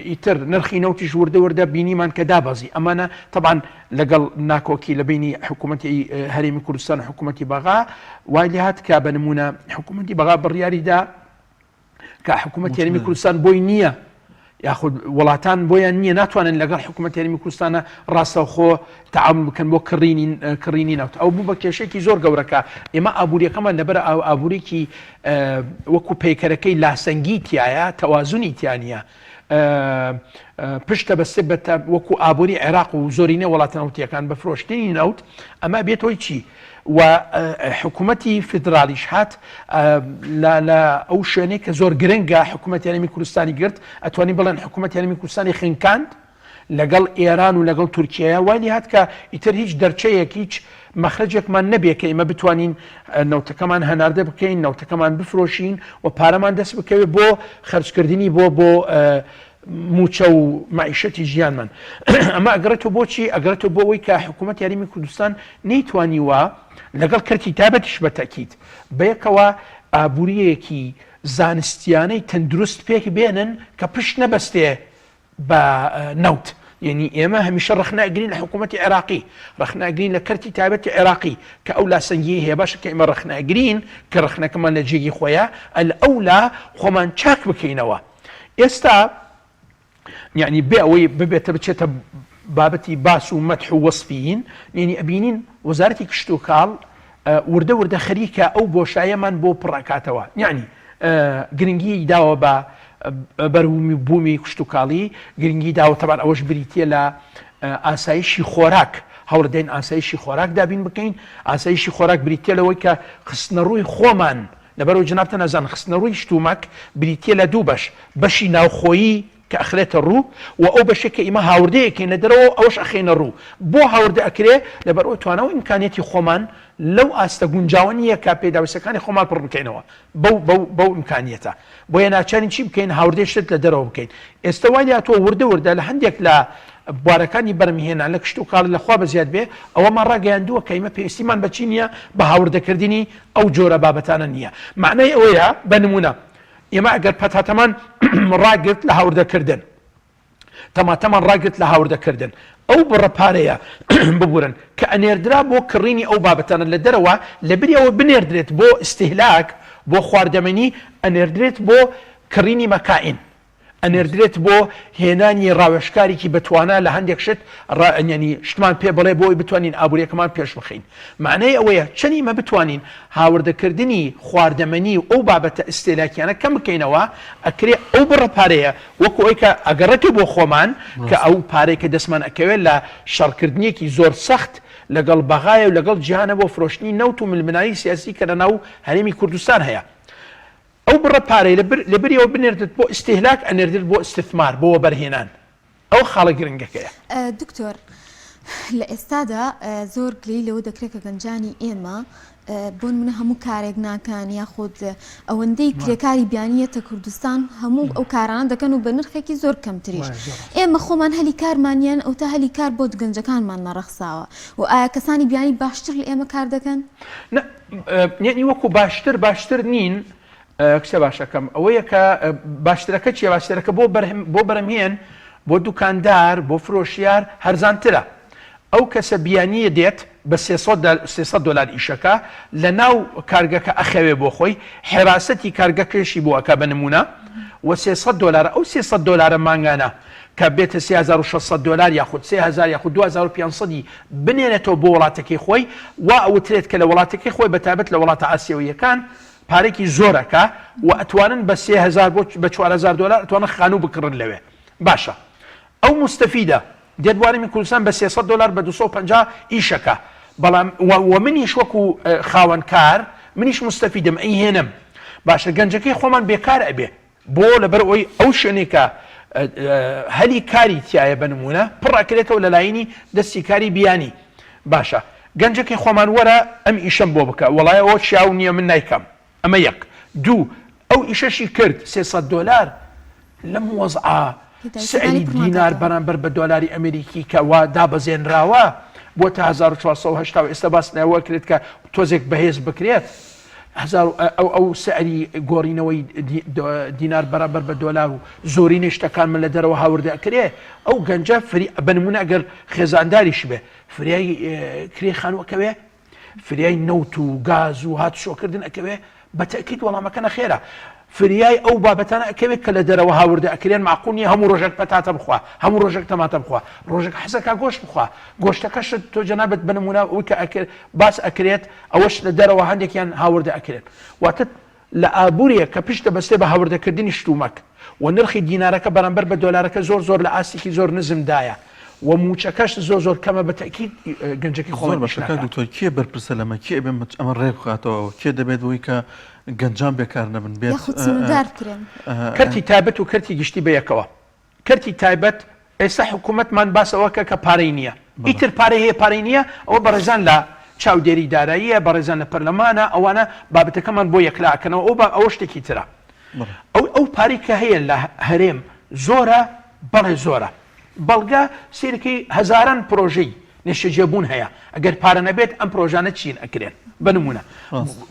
Speaker 14: ئیتر نرخی نەوتیش وردە وردە بینیمان کە دابەزی ئەمانە تەبان لەگەڵ ناکۆکی لە بینی حکوومەتی هەرێمی کوردستان حکوومەتی بەغا وای لێهات کە بە نمونە حکوومەتی بەغا بڕیاریدا کە حکوومەت هەرێمی کوردستان بۆی نییە یاخود وڵاتان بۆیان نییە ناتوانن لەگەڵ حکوومەت هەرێمی کوردستانە ڕاستەوخۆ تعامل بکەن بۆ کڕینی کڕینی نەوت ئەو بوو بە کێشێکی زۆر گەورەکە ئێمە ئابوووریەکەمان لەبەر ئاو ئابوورێکی وەکو پەیکەرەکەی لاسەنگی تایە تەوازنی تیانە پشتە بەستێ بە وەکو ئابووری عێراق و زۆرینە وڵاتە نەوتیەکان بە فرۆشتنی نەوت ئەمە بێتەوەی چی؟ و حکوومەتی فیدرالیش هات لە ئەو شوێنەی کە زۆر گرنگە حکوومەت هەرێمی کوردستانی گرت ئەتوانی بڵێن حکوومەت هەرێمی کوردستانی خنکاند لەگەڵ ئێران و لەگەڵ تورکیایا وای لێهات کە ئیتر هیچ دەرچەیەک هیچ مەخرەجێکمان نەبێ کە ئێمە بتوانین نەوتەکەمان هەناردە بکەین نەوتەکەمان بفرۆشین و پارەمان دەست بکەوێت بۆ خەرجکردنی بۆ بۆ موچە و معیشەتی ژیانمان ئەمە ئەگەڕێتەوە بۆچی ئەگەڕێتەوە بۆ ئەوەی کە حکوومەت یاریمی کوردستان نەیتوانیوە لەگەڵ کەرتی تایبەتیش بە تەکیید بەیەکەوە ئابووریەکی زانستیانەی تەندروست پێک بێنن کە پشت نەبەستێ بە نەوت یەنی ئێمە هەمیشە ڕەخنە ئەگرین لە حکوومەتی عێراقی ڕەخنە ئەگرین لە کەرتی تایبەتی عێراقی کە ئەو لاسەنگیی هەیە باشە کە ئێمە ڕەخنە ئەگرین کە ڕەخنەکەمان لە جێگی خۆیە ئەلئەولا خۆمان چاک بکەینەوە ئێستا یعنی بێ ئەوەی ببێتە بچێتە بابەتی باس و مەدح و وەسفیین یعنی ئەبینین وەزارەتی کشتوکاڵ وردە وردە خەریکە ئەو بۆشایەمان بۆ پڕ ئەکاتەوە یەعنی گرنگی داوە بە بەروبوومی بوومی کشتوکاڵی گرنگی داوە تەبان ئەوەش بریتە لە ئاسایشی خۆراک هەوڵدەین ئاسایشی خۆراک دابین بکەین ئاسایشی خۆراک بریتە لەوەی کە خستنەڕووی خۆمان لەبەرەوە جنابتە نەزان خستنەڕووی شتومەک بریتە لە دوو بەش بەشی ناوخۆیی کە ئەخرێتە ڕوو و ئەو بەشەی کە ئیمە هاوردەی ئەکەین لە دەرەوە ئەوەش ئەخەینە ڕوو. بۆ هاوردە ئەکرێ؟ لەبەر ئەوەی توانا و ئیمکانیەتی خۆمان لەو ئاستە گونجاوە نییە کە پێداویستەکانی خۆمان پڕ بکەینەوە بەو بەو بەو ئیمکانیەتە. بۆیە ناچارین چی بکەین؟ هاوردەی شت لە دەرەوە بکەین. ئێستە وای لێهاتووە وردە وردە لە هەندێک لە بوارەکانی بەرهەمهێنان لە کشتوکاڵی لە خوا بەزیاد بێ ئەوەمان ڕاگەیاندووە کە ئیمە پێویستیمان بە چی نییە؟ بە هاوردەکردنی ئەو جۆرە بابەتانە نییە. مەعنای ئەوەیە بە نموونە ئێمە ئەگەر پەتاتەمان ڕاگرت لە هاوردەکردن، تەماتەمان ڕاگرت لە هاوردەکردن، ئەو بڕە پارەیە ببورن کە ئەنێردرا بۆ کڕینی ئەو بابەتانە لە دەرەوە، لەبری ئەوە بنێردرێت بۆ ئیستیهلاک، بۆ خواردەمەنی، ئەنێردرێت بۆ کڕینی مەکائین. ئەنێردرێت بۆ هێنانی ڕاوێژکارێکی بەتوانا لە هەندێک شت ینی شتمان پێ بڵێ بۆی بتوانین ئابووریەکەمان پێش بخەین. مەعنای ئەوەیە چەند ئیمە بتوانین هاوردەکردنی خواردەمەنی و ئەو بابەتە ئیستێلاکیانە کەم بکەینەوە ئەکرێ ئەو بڕە پارەیە وەکو ئەوەی کە ئەگەڕێتەوە بۆ خۆمان کە ئەو پارەی کە دەستمان ئەکەوێت لە شەڕکردنێکی زۆر سەخت لەگەڵ بەغایە و لەگەڵ جیهانە بۆ فرۆشتنی نەوت و ململانێی سیاسی کە لەناو هەرێمی کوردستان هەیە. ئەو بڕە پارەی لە بری ئەوە بنێردرێت بۆ ئیستیهلاک ئەنێردرێت بۆ ئیستثمار، بۆ وەبەرهێنان. ئەوە خاڵە گرنگەکەیە.
Speaker 1: دکتۆر لە ئێستادا زۆر گلەیی لەوە دەکرێت کە گەنجانی ئێمە بۆ نمونە هەموو کارێک ناکەن یاخود ئەوەندەی کرێکاری بیانی یەتە کوردستان هەموو ئەو کارانە دەکەن و بە نرخێکی زۆر کەمتریش ئێمە خۆمان هەلی کارمانیان ئەو تا هەلی کار بۆ گەنجەکانمان نەڕەخساوە و ئایا کەسانی بیانی باشتر لە ئێمە کار دەکەن؟
Speaker 14: یەعنی وەکو باشتر باشتر نین کچە باشەکەم ئەوەیە کە باشترەکە چیە باشترەکە بۆ بەرهەم بۆ بەرەمهێن بۆ دوکاندار بۆ فرۆشیار هەرزانترە ئەو کەسە بیانیە دێت بە 300 دلار ئیشەکە لە ناو کارگەکە ئەخەوێ بۆ خۆی حێراسەتی کارگەکەشی بۆ ئەک بە نمونە و 300 دلار ئەو 300 دلارە مانگانە کە بێتە 3600 دلار یاخود 3000 یاخود 2500 ی بنێرێتەوە بۆ وڵاتەکەی خۆی، وا ئەوترێت کە لە وڵاتەکەی خۆی بەتایبەت لە وڵاتە ئاسیەوییەکان پارەیەکی زۆر ئەکا و ئەتوانن بە 3000 بۆ بە 4000 دۆلار ئەتوانن خانوو بکڕن لەوێ. باشە ئەو موستەفیدە دێت بۆ هەرێمی کوردستان بە 300 دۆلار بە 250 ئیش ئەکا بەڵام و منیش وەکو خاوەن کار منیش موستەفیدم ئەیهێنم. باشە گەنجەکەی خۆمان بێکار ئەبێ بۆ؟ لەبەر ئەوەی ئەو شوێنەی کە هەلی کاری تیایە بە نموونە پڕ ئەکرێتەوە لە لاینی دەستی کاری بیانی. باشە گەنجەکەی خۆمان وەرە ئەم ئیشەم بۆ بکە، وەڵای ئەوە شیاو نییە من نایکەم. ئەمە یەک. دوو، ئەو ئیشەشی کرد 300 دۆلار لەم وەزعە سعری دینار بەرامبەر بە دۆلاری ئەمریکی کە وا دابەزێنراوە بۆتە 1480 و ئێستا باس لەوە کرێت کە تۆزێک بەهێز بکرێت. ئەو ئەو سعری گۆڕینەوەی دینار بەرامبەر بە دۆلار و زۆرینەی شتەکان من لە دەرەوە هاوردە ئەکرێ ئەو گەنجە فری بە نمونە ئەگەر خێزانداریش بێ فریای کرێ خانوو ئەکەوێ فریای نەوت و گاز و هاتوچۆکردن ئەکەوێ بە تەئکید وەڵامەکە نەخێرە فریای ئەو بابەتانە ئەکەوێت کە لە دەرەوە هاوردە ئەکرێن مەعقول نییە هەموو ڕۆژێک پەتاتە بخوا هەموو ڕۆژێک تەماتە بخوا ڕۆژێک حەزەکا گۆشت بخوا گۆشتەکەشت تۆ جەنابت بە نمونە ئەوەی کە ئەکرێت باس ئەکرێت ئەوەش لە دەرەوە هەندێکیان هاوردە ئەکرێن واتە لە ئابووریەک کە پشت دەبەستێ بە هاوردەکردنی شتومەک و نرخی دینارەکە بەرامبەر بە دۆلارەکە زۆر زۆر لە ئاستێکی زۆر نزمدایە و مووچەکەش زۆر زۆر کەمە بە تەئکید گەنجەکەی
Speaker 2: زۆر
Speaker 14: خۆمان ئیش
Speaker 2: باشە کاک
Speaker 14: ناکات.
Speaker 2: دکتۆر کێ بەرپرسە لەمە کێ ئەبێ ئەمە ڕێک بخاتەوە کێ دەبێت بۆی کە گەنجان بێکار نەبن بێت
Speaker 1: یاخود سنووردار بکرێن.
Speaker 14: کەرتی تایبەت و کەرتی گشتی بەیەکەوە کەرتی تایبەت ئێستا حکوومەتمان باس ئەوە کە کە پارەی نییە ئیتر پارەی هەیە پارەی نییە ئەوە بەڕێزان لە چاودێری داراییە بەڕێزان لە پەرلەمانە ئەوانە بابەتەکەمان بۆ یەکلا ئەکەنەوە ئەو ئەوە شتێکی ترە ئەو ئەو پارەی کە هەیە لە هەرێم زۆرە بەڵێ زۆرە بەڵگە سیرکی هەزاران پرۆژەی نیشتەجێبوون هەیە ئەگەر پارە نەبێت ئەم پرۆژانە چین ئەکرێن بە نمونە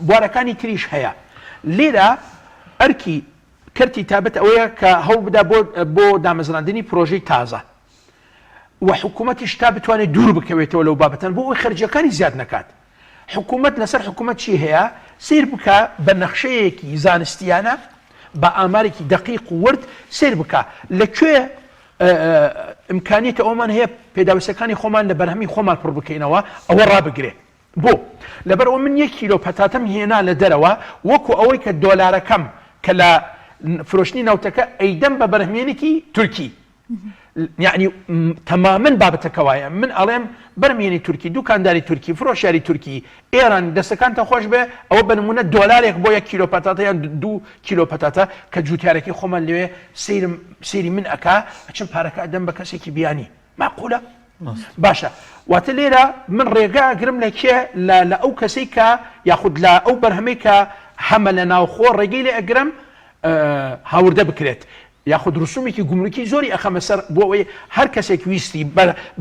Speaker 14: بوارەکانی تریش هەیە لێرە ئەرکی کەرتی تایبەت ئەوەیە کە هەوڵ بدا بۆ بۆ دامەزراندنی پرۆژەی تازە و حکوومەتیش تا بتوانێت دوور بکەوێتەوە لەو بابەتان بۆ ئەوەی خەرجیەکانی زیاد نەکات حکوومەت لەسەر حکوومەت چی هەیە سیر بکە بە نەخشەیەکی زانستیانە بە ئامارێکی دقیق و ورد سیر بکە لە کوێ ئیمکانیەتی ئەومان هەیە پێداویستەکانی خۆمان لە بەرهەمی خۆمان پڕ بکەینەوە ئەوە ڕابگرێ بۆ؟ لەبەرئەوە من یەک کیلۆ پەتاتەم هێنا لە دەرەوە وەکو ئەوەی کە دۆلارەکەم کە لە فرۆشتنی نەوتەکە ئەیدەم بە بەرهەمێنێکی تورکی یعنی تەمامەن بابەتەکە وایە من ئەڵێم بەرهەمێنی تورکی دوکانداری تورکی فرۆشیاری تورکی ئێران دەستەکانتە خۆش بێ ئەوە بە نمونە دۆلارێک بۆ یەک کیلۆ پەتاتە یان دوو کیلۆ پەتاتە کە جوتیارەکەی خۆمان لەوێ سەیرم سەیری من ئەکا ئەچم پارەکە ئەدەم بە کەسێکی بیانی مەعقولە؟ باشە واتە لێرە من ڕێگا ئەگرم لە کێ لە لە ئەو کەسەی کە یاخود لە ئەو بەرهەمەی کە هەمە لە ناوخۆ ڕێگەی لێ ئەگرم هاوردە بکرێت یاخود رسومێکی گومرکی زۆری ئەخەمە سەر بۆ ئەوەی هەر کەسێک ویستی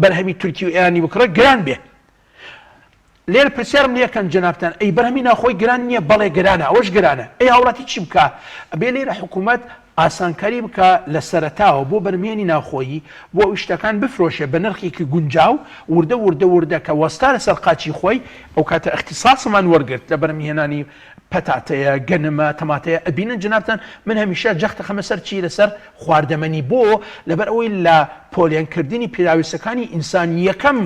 Speaker 14: بەرهەمی تورکی و ئێرانی بکڕێت گران بێ لێرە پرسیارم لێ کەن جەنابتان ئەی بەرهەمی ناوخۆی گران نییە بەڵێ گرانە ئەوەش گرانە ئەی هاوڵاتی چی بکا ئەبێ لێرە حکوومەت. ئاسانکاری بکا لە سەرەتاوە بۆ بەرهەمهێنی ناوخۆیی بۆ ئەوی شتەکان بفرۆشێ بە نرخێکی گونجاو وردە وردە وردە کە وەستا لەسەر قاچی خۆی ئەوکاتە ئیختیساسمان وەرگرت لە بەرهەمهێنانی پەتاتەیە گەنمە تەماتەیە ئەبینن جەنابتان من هەمیشە جەخت ئەخەمە سەر چی لەسەر خواردەمەنی بۆ لەبەر ئەوەی لە پۆلێنکردنی پێداویستەکانی ئینسان یەکەم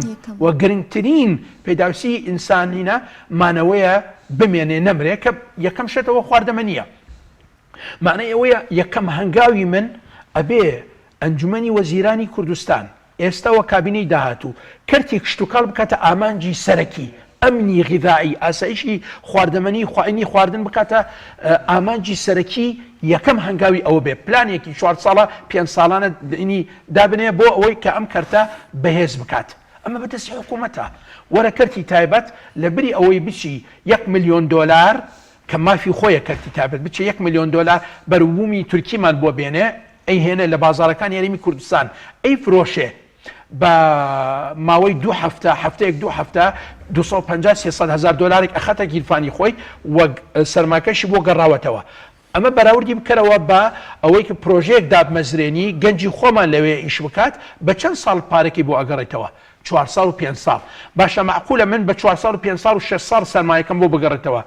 Speaker 14: و گرنگترین پێداویستی ئینسانینە مانەوەیە بمێنێ نەمرێ کە یەکەم شت ئەوە خواردەمەنیە مەعنای ئەوەیە یەکەم هەنگاوی من ئەبێ ئەنجومەنی وەزیرانی کوردستان ئێستا و کابینەی داهاتوو کەرتی کشتوکاڵ بکاتە ئامانجی سەرەکی، ئەمنی غیذائی، ئاسایشی خواردەمەنی، خواینی خواردن بکاتە ئامانجی سەرەکی، یەکەم هەنگاوی ئەوە بێ پلانێکی چوار ساڵە پێنج ساڵانە ینی دابنێ بۆ ئەوەی کە ئەم کەرتە بەهێز بکات. ئەمە بەدەستی حکوومەتە. وەرە کەرتی تایبەت لەبری ئەوەی بچی یەک ملیۆن دۆلار کە مافی خۆیە کەرتی تایبەت بچێ یەک ملیۆن دۆلار بەروبوومی تورکیمان بۆ بێنێ ئەیهێنێ لە بازاڕەکانی هەرێمی کوردستان ئەیفرۆشێ بە ماوەی دوو هەفتە هەفتەیەک دوو هەفتە 250 300 هەزار دۆلارێک ئەخاتە گیرفانی خۆی و سەرماکەشی بۆ گەڕاوەتەوە ئەمە بەراوردی بکەرەوە بە ئەوەی کە پرۆژەیەک دابمەزرێنی گەنجی خۆمان لەوێ ئیش بکات بە چەند ساڵ پارەکەی بۆ ئەگەڕێتەوە چوار ساڵ و پێنج ساڵ باشە مەعقولە من بە چوار ساڵ و پێنج ساڵ و شەش ساڵ سەرمایەکەم بۆ بگەڕێتەوە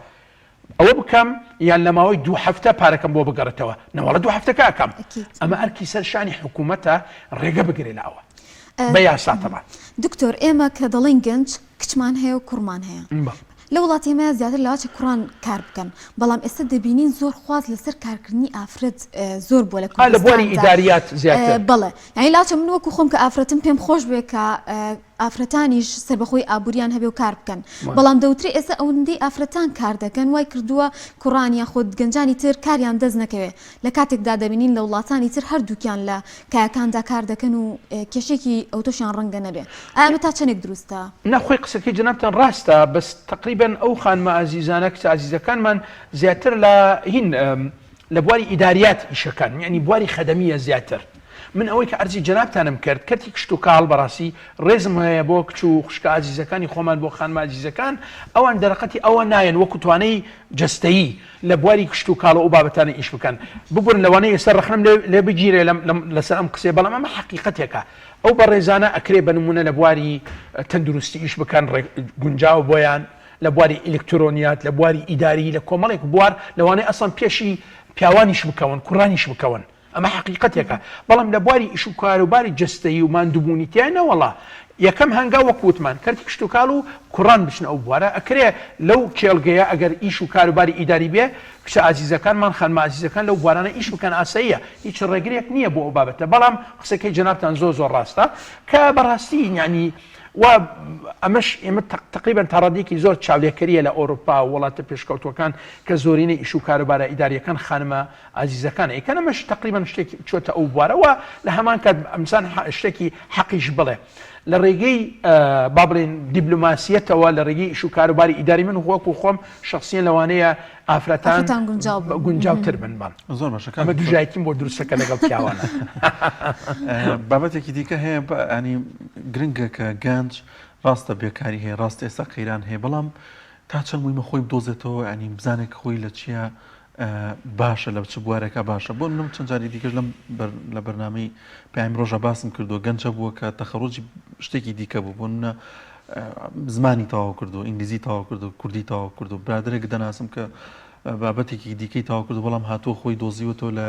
Speaker 14: ئەوە بکەم یان لە ماوەی دوو هەفتە پارەکەم بۆ بگەڕێتەوە نەوەڵە دوو هەفتەکە ئەکەم ئەمە ئەرکی سەر شانی حکوومەتە ڕێگە بگرێ لە ئەوە بە یاسا تەبان.
Speaker 1: دکتۆر ئێمە کە دەڵێین گەنج کچمان هەیە و کوڕمان هەیە لە وڵاتی ئێمە زیاتر لەواچە کوڕان کار بکەن بەڵام ئێستا دەبینین زۆر خواست لەسەر کارکردنی ئافرەت زۆر بووە لە
Speaker 14: لە بواری ئیداریات زیاتر
Speaker 1: بەڵێ یانی لاچە من وەکو خۆم کە ئافرەتم پێم خۆش بێ کە ئافرەتانیش سەربەخۆی ئابووریان هەبێ و کار بکەن بەڵام دەوترێ ئێستا ئەوەندەی ئافرەتان کار دەکەن وای کردووە کوڕان یاخود گەنجانی تر کاریان دەست نەکەوێ لە کاتێکدا دەبینین لە وڵاتانی تر هەردووکیان لە کایەکاندا کار دەکەن و کێشەیەکی ئەوتۆشیان ڕەنگە نەبێ ئایا ئەمە تا چەندێک دروستە؟
Speaker 14: نا خۆی قسەکەی جەنابتان ڕاستە بەس تەقریبەن ئەو خانمە ئازیزانە کچە ئازیزەکانمان زیاتر لە هین لە بواری ئیداریات ئیشەکان یعنی بواری خەدەمیە زیاتر من ئەوەی کە عەرزی جەنابتانم کرد کەرتی کشتوکاڵ بەڕاستی ڕێزم هەیە بۆ کچ و خوشکە ئازیزەکانی خۆمان بۆ خانمە ئازیزەکان ئەوان دەرەقەتی ئەوە نایەن وەکو توانەی جەستەیی لە بواری کشتوکاڵ و ئەو بابەتانە ئیش بکەن ببورن لەوانەیە ئێستا ڕەخنەم لێ بگیرێ لەسەر ئەم قسەیە بەڵام ئەمە حەقیقەتێکە ئەو بەڕێزانە ئەکرێ بە نمونە لە بواری تەندروستی ئیش بکەن گونجاو بۆیان لە بواری ئیلکترۆنیات لە بواری ئیداری لە کۆمەڵێک بوار لەوانەیە ئەسڵەن پێشی پیاوانیش بکەون کوڕانیش بکەون ئەمە حەقیقەتێکە بەڵام لە بواری ئیش و کاروباری جەستەیی و ماندووبوونی تیا نەوەڵا یەکەم هەنگاو وەک وتمان کەرتی کشتوکاڵ و کوڕان بچنە ئەو بوارە ئەکرێ لەو کێڵگەیە ئەگەر ئیش و کاروباری ئیداری بێ کچە ئازیزەکانمان خانمە ئازیزەکان لەو بوارانە ئیش بکەن ئاساییە هیچ ڕێگرێک نییە بۆ ئەو بابەتە بەڵام قسەکەی جەنابتان زۆر زۆر ڕاستە کە بەڕاستی یعنی و ئەمەش ئێمە تەقریبەن تا ڕادەیەکی زۆر چاولێکەرییە لە ئەوروپا و وڵاتە پێشکەوتووەکان کە زۆرینەی ئیش و کاروبارە ئیدارییەکان خانمە ئازیزەکان ئەیکەن ئەمەش تەقریبەن شتێکی چۆتە ئەو بوارەوە لە هەمان کات ئەمسان شتێکی حەقیش بڵێ لە ڕێگەی با بڵێن دیبلۆماسیەتەوە لە ڕێگەی ئیش و کاروباری ئیداری من وەکو خۆم شخصیەن لەوانەیە ئافرەتان گونجاوتر بن بەڵ
Speaker 2: زۆر باشە
Speaker 14: ئەمە دژایەتیم بۆ دروستەکە لەگەڵ پیاوانە
Speaker 2: بابەتێکی دیکە هەیە ئەنی گرنگە کە گەنج ڕاستە بێکاری هەیە ڕاست ئێستا قەیران هەیە بەڵام تا چەند مویمە خۆی بدۆزێتەوە ینی بزانێک خۆی لە چییە باشە لە چ بوارێکا باشە بۆ منم چەند جاری دیکەش لەم لە بەرنامەی پەیامی ڕۆژە باسم کردووە گەنجە بووە کە تەخەڕوجی شتێکی دیکە بوو بۆ منە زمانی تەواو کردو ئینگلیزی تەواو کردو کوردی تەواو کردو برادێک دەناسم کە بابەتێکی دیکەی تەواو کردو بەڵام هاتووە خۆی دۆزیوەتەوە لە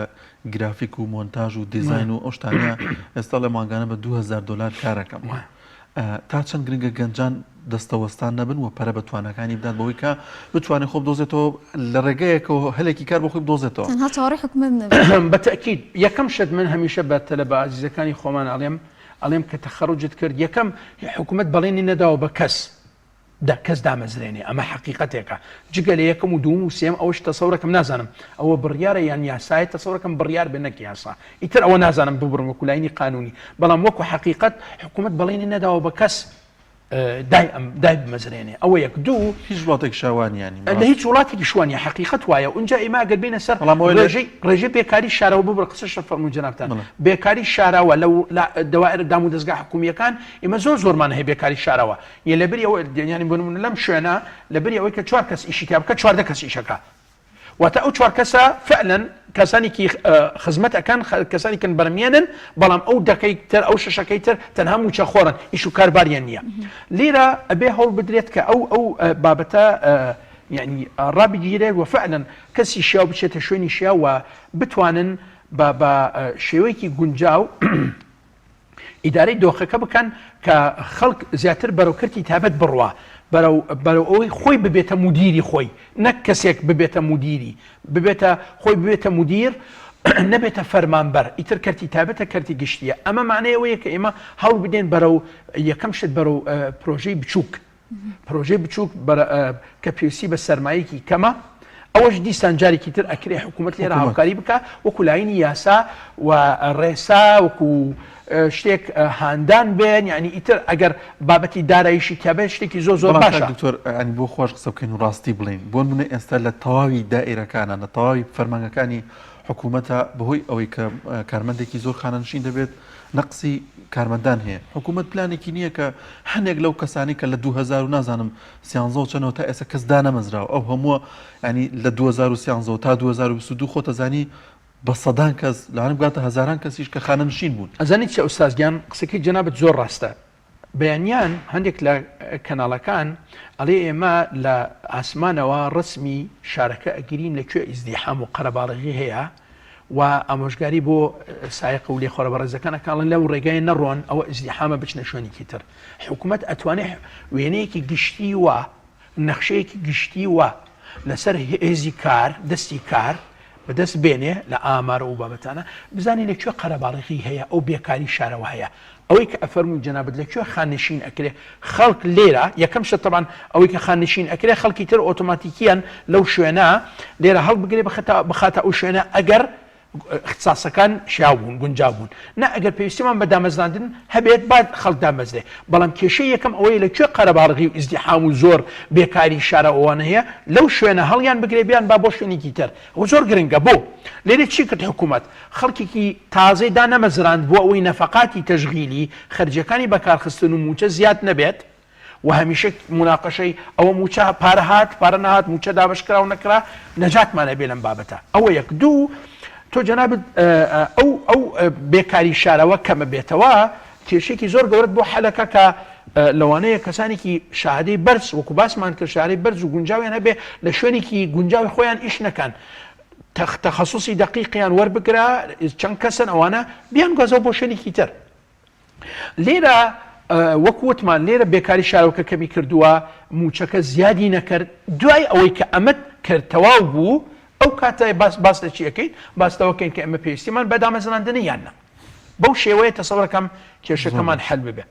Speaker 2: گرافیک و مۆنتاژ و دیزاین و ئەو شتانە ئێستا لە مانگانە بە 2000 دلار کارەکەم تا چەند گرنگە گەنجان دەستەوەستان نەبن و پەرە بە تواناکانی بدات بەوەی کە بتوانێت خۆ بدۆزێتەوە لە ڕێگەیەکەوە هەلێکی کار بۆ خۆی بدۆزێتەوە.
Speaker 1: تەنها چاوەڕێی حکومەت نەبێت.
Speaker 14: بە تەئکید یەکەم شت من هەمیشە بە تەلەبە ئازیزەکانی خۆمان ئەڵێم ئەڵێم کە تەخەروجت کرد یەکەم حکومەت بەڵێنی نەداوە بە کەس دا کەس دامەزرێنێ ئەمە حەقیقەتێکە جگە لە یەکەم و دووم و سێم ئەوەش تەسەورەکەم نازانم ئەوە بڕیارە یان یاسایە تەسەورەکەم بڕیار بێ نەک یاسا ئیتر ئەوە نازانم ببڕم وەکو لاینی قانونی بەڵام وەکو حەقیقەت حکوومەت بەڵێنی نەداوە بە کەس دای ئەم دای بمەزرێنێ ئەوە یەک دوو
Speaker 2: هیچ وڵاتێک شاوانیانی
Speaker 14: لە هیچ وڵاتێکی شوانە حەقیقەت وایە اونجا ئێمە گەر بینە سەر ڕێژەی ڕێژەی بێکاری شارەوە ببڕ قسەش فەرموو جەنابتان بێکاری شاراوە لە دەوائر دام و دەزگا حکومیەکان ئێمە زۆر زۆرمان هەیە بێکاری شاراوە یە لەبری ئەوە یانی بۆ نمونە لەم شوێنە لەبری ئەوەی کە چوار کەس ئیشی تیا بکە 14 کەس ئیشەکە. واتە ئەو چوار کەسە فعلەن کەسانێکی خزمەت ئەکەن کەسانی کەن بەرمیێنن بەڵام ئەو دەکەی تر ئەو شەشەکەی تر تەنها موچە خۆرن ئیش و کارباریان نییە لێرە ئەبێ هەوڵ بدرێت کە ئەو ئەو بابەتە یعنی ڕابگیرێت و فعلەن کەسی شیاو بچێتە شوێنی شیاو و بتوانن بە بە شێوەیەکی گونجاو ئیدارەی دۆخەکە بکەن کە خەڵک زیاتر بەرەو کەرتی تایبەت بڕوا، بەرەو بەرەو ئەوەی خۆی ببێتە مودیری خۆی، نەک کەسێک ببێتە مودیری، ببێتە خۆی ببێتە مودیر نەبێتە فەرمانبەر، ئیتر کەرتی تایبەتە کەرتی گشتییە، ئەمە مانای ئەوەیە کە ئێمە هەوڵ بدەین بەرەو یەکەم شت بەرەو پرۆژەی بچووک. پرۆژەی بچووک کە پێویستی بە سەرمایەکی کەمە ئەوەش دیسان جارێکی تر ئەکرێ حکوومەت لێرە هاوکاری بکە وەکو لاینی یاسا و ڕێسا وەکو شتێک هاندان بێن یعنی ئیتر ئەگەر بابەتی دارایشی تیاابێت شتێکی زۆر زۆر باشە
Speaker 2: دکتۆر ینی بۆ خۆش قسە بکەین و ڕاستی بڵین بۆ منە ئێستا لە تەواوی دائرەکانە لە تەواوی فەرمانگەکانی حکوومەتە بەهۆی ئەوەی کە کارمەندێکی زۆر خانەنشین دەبێت نەقسی کارمەندان هەیە حکوومەت پلانێکی نییە کە هەنێک لەو کەسانی کە لە 2000 و نازانم سیانزە و چەنەوە تا ئێستا کەس دانەمەزراوە ئەو هەمووە ینی لە 2013 تا 2022 خۆتە زانی بە سەدان کەس لەوانە بگاتە هەزاران کەسیش کە خانەنشین بوون.
Speaker 14: ئەزانی چیە ئوستاز گیان قسەکەی جەنابت زۆر ڕاستە بەیانیان هەندێک لە کەناڵەکان ئەڵێ ئێمە لە ئاسمانەوە ڕسمی شارەکە ئەگرین لە کوێ ئیزدیحام و قەرەباڵغی هەیە و ئامۆژگاری بۆ سایق و لێخۆرە بەڕێزەکان ئەکاڵن لەو ڕێگای نەڕۆن ئەوە ئیزدیحامە بچنە شوێنێکی تر حکوومەت ئەتوانێت وێنەیەکی گشتی وە نەخشەیەکی گشتی وا لەسەر هێزی کار، دەستی کار، بەدەست بێنێ لە ئامار و ئەو بابەتانە، بزانێ لە کوێ قەرەباڵغی هەیە، ئەو بێکاری شارەوە هەیە. ئەوەی کە ئەفەرمووی جەنابت لە کوێ خاننشین ئەکرێ، خەڵک لێرە، یەکەم شت تەبعەن ئەوەی کە خاننشین ئەکرێ خەڵکی تر ئۆتۆماتیکییەن لەو شوێنە لێرە هەڵبگرێ بخاتە ئەو شوێنە ئەگەر اختصاصەکان شیاو بوون، گونجاو بوون. نا ئەگەر پێویستیمان بە دامەزراندن هەبێت با خەڵک دامەزرێ. بەڵام کێشەی یەکەم ئەوەیە لە کوێ قەرەباڵغی و ئیزدیحام و زۆر بێکاری شارەوە ئەوانە هەیە، لەو شوێنە هەڵیان بگرێ بیان با بۆ شوێنێکی تر. ئەوە زۆر گرنگە. بۆ؟ لێرە چی کرد حکوومەت؟ خەڵکێکی تازەی دانەمەزراند بۆ ئەوەی نەفەقاتی تەشغیلی، خەرجیەکانی بەکارخستن و مووچە زیاد نەبێت. و هەمیشە موناقەشەی ئەوە مووچە پارە هات پارە نەهات مووچە دابەش کرا و نەکرا نەجاتمان ئەبێ لەم بابەتە ئەوە یەک دوو تۆ جەنابت ئەو ئەو بێکاری شارەوە کەمە بێتەوە کێشێکی زۆر گەورەت بۆ حەلەکە کە لەوانەیە کەسانێکی شادەی بەرز وەکو باسمان کرد شارەی بەرز و گونجاویان هەبێ لە شوێنێکی گونجاوی خۆیان ئیش نەکەن تەخەسوسی دەقیقیان وەربگرە چەند کەسن ئەوانە بیان گوازەوە بۆ شوێنێکی تر لێرە وەک وتمان لێرە بێکاری شارۆکە کەمی کردووە موچەکە زیادی نەکرد دوای ئەوەی کە ئەمەت کرد تەواو بوو ئەو کاتە باس باس لە چی ئەکەین باس لەوە کەین کە ئێمە پێویستیمان بە دامەزراندنە یان نا بەو شێوەیە تەسەوەرەکەم کێشەکەمان حەل ببێ.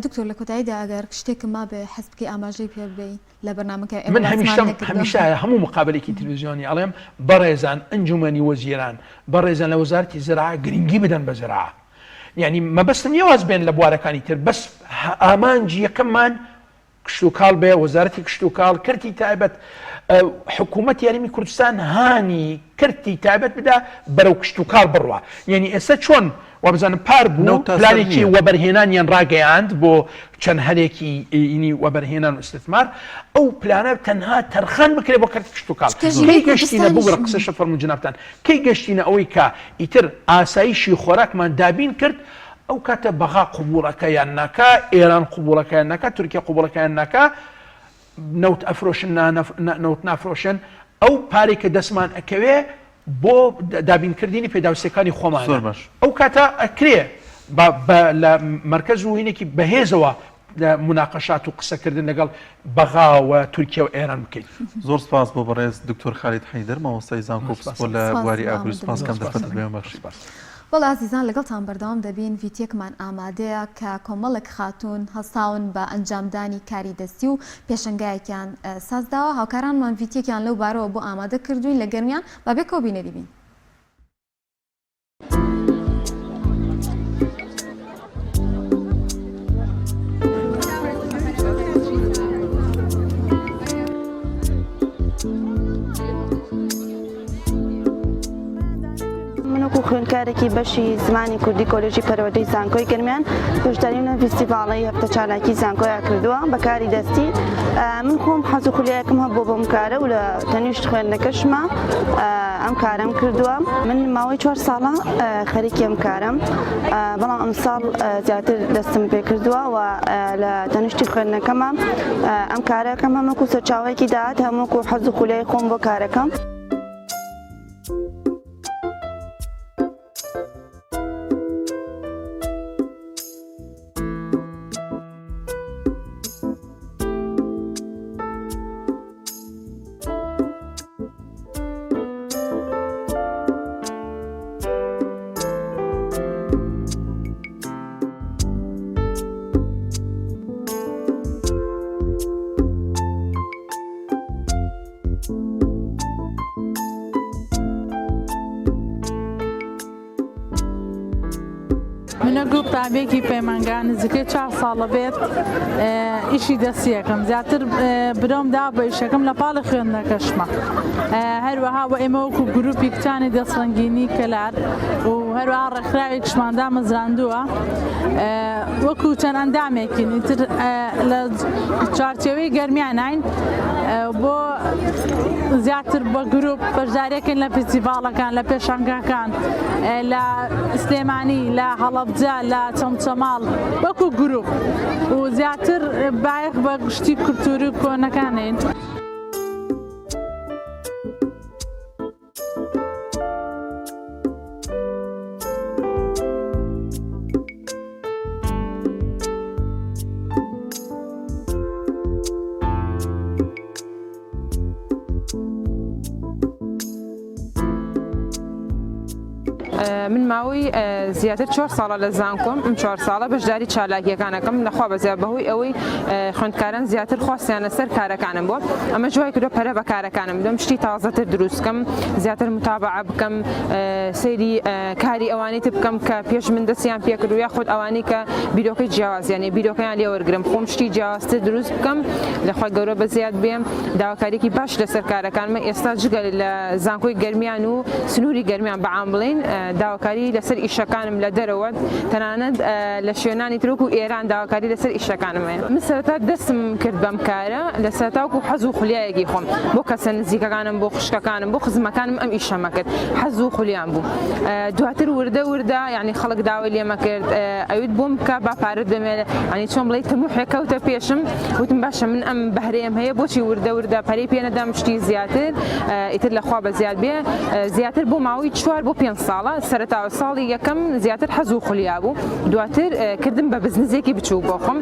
Speaker 1: دکتۆر لە کۆتاییدا ئەگەر شتێکم مابێ حەز بکەی ئاماژەی پێ بدەی لە بەرنامەکە ئێمە
Speaker 14: من
Speaker 1: باسمان
Speaker 14: هەمیشە
Speaker 1: نەکردووە.
Speaker 14: هەمیشە هەموو مقابلێکی تلویزیۆنی ئەڵێم بەڕێزان ئەنجومەنی وەزیران بەڕێزان لە وەزارەتی زراعە گرنگی بدەن بە زراعە یعنی مەبەستم نییە واز بێن لە بوارەکانی تر بەس ئامانجی یەکەممان کشتوکاڵ بێ وەزارەتی کشتوکاڵ کەرتی تایبەت حکوومەت یاریمی کوردستان هانی کەرتی تایبەت بدا بەرەو کشتوکاڵ بڕوا یعنی ئێستا چۆن وابزانم پار بوو پلانێکی وەبەرهێنانیان ڕاگەیاند بۆ چەند هەلێکی ینی وەبەرهێنان و ئیستثمار ئەو پلانە تەنها تەرخان بکرێ بۆ کەرتی کشتوکاڵ کەی گەشتینە ببورە قسەشە فەرموو جنابتان کەی گەشتینە ئەوەی کە ئیتر ئاسایشی خۆراکمان دابین کرد ئەو کاتە بەغا قبوڵەکە یان ناکا ئێران قبوڵەکە یان ناکا تورکیا قبوڵەکە یان ناکا نەوت ئەفرۆشن نەوت نافرۆشن ئەو پارەی کە دەستمان ئەکەوێ بۆ دابینکردنی پێداویستیەکانی خۆمانە
Speaker 2: زۆر باش.
Speaker 14: ئەو کاتە ئەکرێ بە بە لە مەرکەز و هینێکی بەهێزەوە لە موناقەشات و قسەکردن لەگەڵ بەغا و تورکیا و ئێران بکەین.
Speaker 2: زۆر سپاس بۆ بەڕێز دکتۆر خالید حەیدەر مامۆستای زانکۆ
Speaker 1: زۆر
Speaker 2: پسپۆر لە
Speaker 1: سپاس
Speaker 2: بواری
Speaker 1: بۆ
Speaker 2: ئابووری سپاس
Speaker 1: ئامادەبوونتان.
Speaker 2: کەم دەرفەتت بەێمە بەخشی.
Speaker 1: بەڵێ ئازیزان لەگەڵتان بەردەوام دەبین ڤیتیەکمان ئامادەیە کە کۆمەڵێک خاتوون هەڵساون بە ئەنجامدانی کاری دەستی و پێشەنگایەکیان سازداوە هاوکارانمان ڤیتیەکیان لەو بارەوە بۆ ئامادە کردووین لە گەرمیان با بێکەوە بینەری بین.
Speaker 12: من وەکو.
Speaker 15: خوێندکارێکی بەشی زمانی کوردی کۆلێژی پەروەردەی زانکۆی گەرمیان بەشداریم لەم فیستیڤاڵەی هەفتە چالاکی زانکۆیا کردووە بە کاری دەستی من خۆم حەز و خولیایەکم هەبوو بەم کارە و لە تەنیشت خوێندنەکەشما ئەم کارەم کردووە من ماوەی چوار ساڵە خەریکی ئەم کارەم بەڵام ئەمساڵ زیاتر دەستم پێ کردووە و لە تەنیشتی خوێندنەکەمە ئەم کارەکەم هەمەکو سەرچاوەیەکی داهات هەمووکو حەز و خولیای خۆم بۆ کارەکەم.
Speaker 16: من وەکو قوتابیەکی پەیمانگا نزیکەی چوار ساڵە بێت ئیشی دەستیەکەم زیاتر برۆم دا بە ئیشەکەم لە پاڵی خوێندنەکەشمە هەروەها وە ئێمە وەکو گروپی کچانی دەستڕەنگینی کەلار و هەروەها ڕێکخراوێکشمان دامەزراندووە وەکو چەند ئەندامێکین ئیتر لە چوارچێوەی گەرمیانین بۆ زیاتر بە گروپ بەشداریەکەین لە فیستیڤاڵەکان لە پێشانگاکان لە سلێمانی لە هەڵەبجە لە چەمچەماڵ وەکو گروپ و زیاتر بایەخ بە گشتی کولتوری و کۆنەکانین.
Speaker 17: من ماوەی زیاتر چوار ساڵە لە زانکۆم ئەم چوار ساڵە بەشداری چالاکیەکانەکەم لەخوا بەزیا بەهۆی ئەوەی خوێندکاران زیاتر خواستیان لەسەر کارەکانم بووە ئەمەش وای کردووە پەرە بە کارەکانم بدەم شتی تازەتر دروست بکەم زیاتر متابعە بکەم سەیری کاری ئەوانی تر بکەم کە پێش من دەستیان پێکردو یاخود ئەوانی کە بیرۆکەی جیاوازیان هەیە بیرۆکەیان لێ وەرگرم خۆم شتی جیاوازتر دروست بکەم لە خوای گەورە بەزیاد بێم داواکاریەکی باش لەسەر کارەکانمە ئێستا جگە لە زانکۆی گەرمیان و سنووری گەرمیان بە عام بڵێین داواکاری لەسەر ئیشەکانم لە دەرەوە تەنانەت لە شوێنانی تر وەکو ئێران داواکاری لەسەر ئیشەکانم هەیە. من سەرەتا دەستم کرد بەم کارە لە سەرەتا وەکو حەز و خولیایەکی خۆم بۆ کەسە نزیکەکانم بۆ خوشکەکانم بۆ خزمەکانم ئەم ئیشەمە کرد حەز و خولیام بوو دواتر وردە وردە یعنی خەڵک داوای لێمە کرد ئەویت بۆم بکە با پارەت بمێ یعنی چۆن بڵێی تموحێک کەوتە پێشم وتم باشە من ئەم بەهرەیەم هەیە بۆچی وردە وردە پەرەی پێ نەدەم شتی زیاتر ئیتر لە خوا بە زیاد بێ زیاتر بۆ ماوەی چوار بۆ پێنج ساڵە سەرەتا ساڵی یەکەم زیاتر حەز و خولیا بوو دواتر کردم بە بزنزێکی بچووک بۆ خۆم.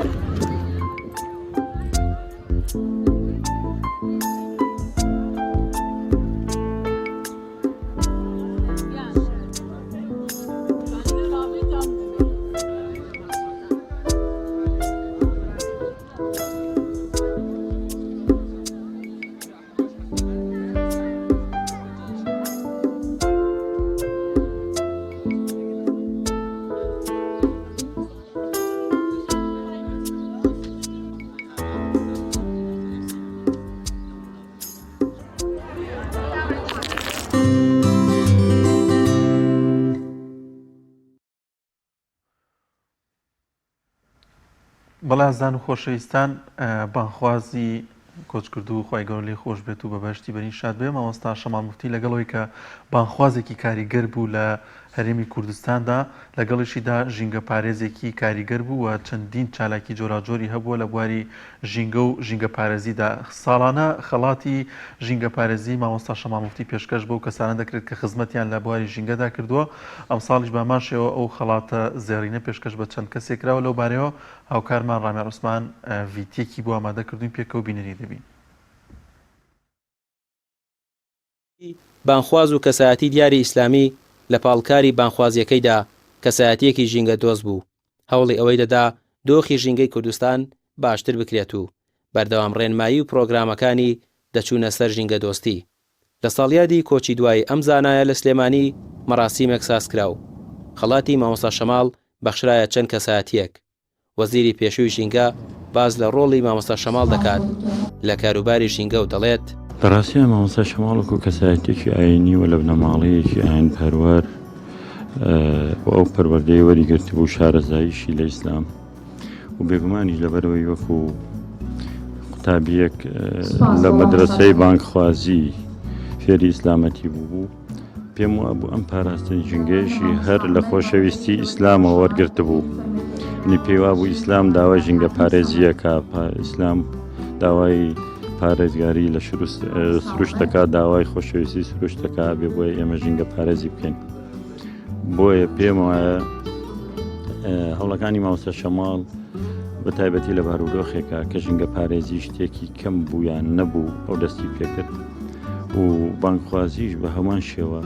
Speaker 2: بەڵێ ئازیزان و خۆشەویستان بانگخوازی کۆچکردوو خوای گەورە لێی خۆش بێت و بە بەهەشتی بەرین شاد بێ مامۆستا شەماڵ موفتی لەگەڵ ئەوەی کە بانگخوازێکی کاریگەر بوو لە هەرێمی کوردستاندا لەگەڵیشیدا ژینگە پارێزێکی کاریگەر بوو و چەندین چالاکی جۆراوجۆری هەبووە لە بواری ژینگە و ژینگە پارێزیدا ساڵانە خەڵاتی ژینگە پارێزی مامۆستا شەماڵ موفتی پێشکەش بەو کەسانە دەکرێت کە خزمەتیان لە بواری ژینگەدا کردووە ئەمساڵیش بە هەمان شێوە ئەو خەڵاتە زێڕینە پێشکەش بە چەند کەسێک کراوە، لەو بارەیەوە هاوکارمان ڕامیار عوسمان ڤیتیەکی بۆ ئامادە کردووین، پێکەوە بینەری دەبین.
Speaker 11: بانگخواز و کەسایەتی دیاری ئیسلامی لە پاڵ کاری بانگخوازییەکەیدا کەسایەتییەکی ژینگە دۆست بوو، هەوڵی ئەوەی دەدا دۆخی ژینگەی کوردستان باشتر بکرێت و بەردەوام ڕێنمایی و پرۆگرامەکانی دەچوونە سەر ژینگەدۆستی. لە ساڵیادی کۆچی دوایی ئەم زانایە لە سلێمانی مەراسیمێک سازکرا و خەڵاتی مامۆستا شەماڵ بەخشرایە چەند کەسایەتییەک. وەزیری پێشووی ژینگە باس لە ڕۆڵی مامۆستا شەماڵ دەکات لە کاروباری ژینگە و دەڵێت،
Speaker 18: لە ڕاستیا مامۆستا شەماڵ وەکوو کەسایەتییەکی ئایینی و لە بنەماڵەیەکی ئایینپەروەر. و ئەو پەروەردەی وەریگرتبوو شارەزاییشی لە ئیسلام و بێگومانیش لەبەرەوەی وەکو قوتابیەک لە مەدرسەی بانگخوازی فێری ئیسلامەتی بوو پێم وابوو ئەم پاراستنی ژینگەیەشی هەر لە خۆشەویستی ئیسلامەوە وەرگرتبوو نی پێیوابوو ئیسلام داوای ژینگە پارێزیەکە ئیسلام داوای پارێزگاری لە سروشتەکە داوای خۆشەویستی سروشتەکە بێ بۆیە ئێمە ژینگە پارێزی بکەین بۆیە پێم وایە هەوڵەکانی مامۆستا شەماڵ بە تایبەتی لە بارودۆخێکە کە ژینگە پارێزی شتێکی کەم بوویان نەبوو ئەو دەستی پێکرد و بانگخوازیش بە هەمان شێوە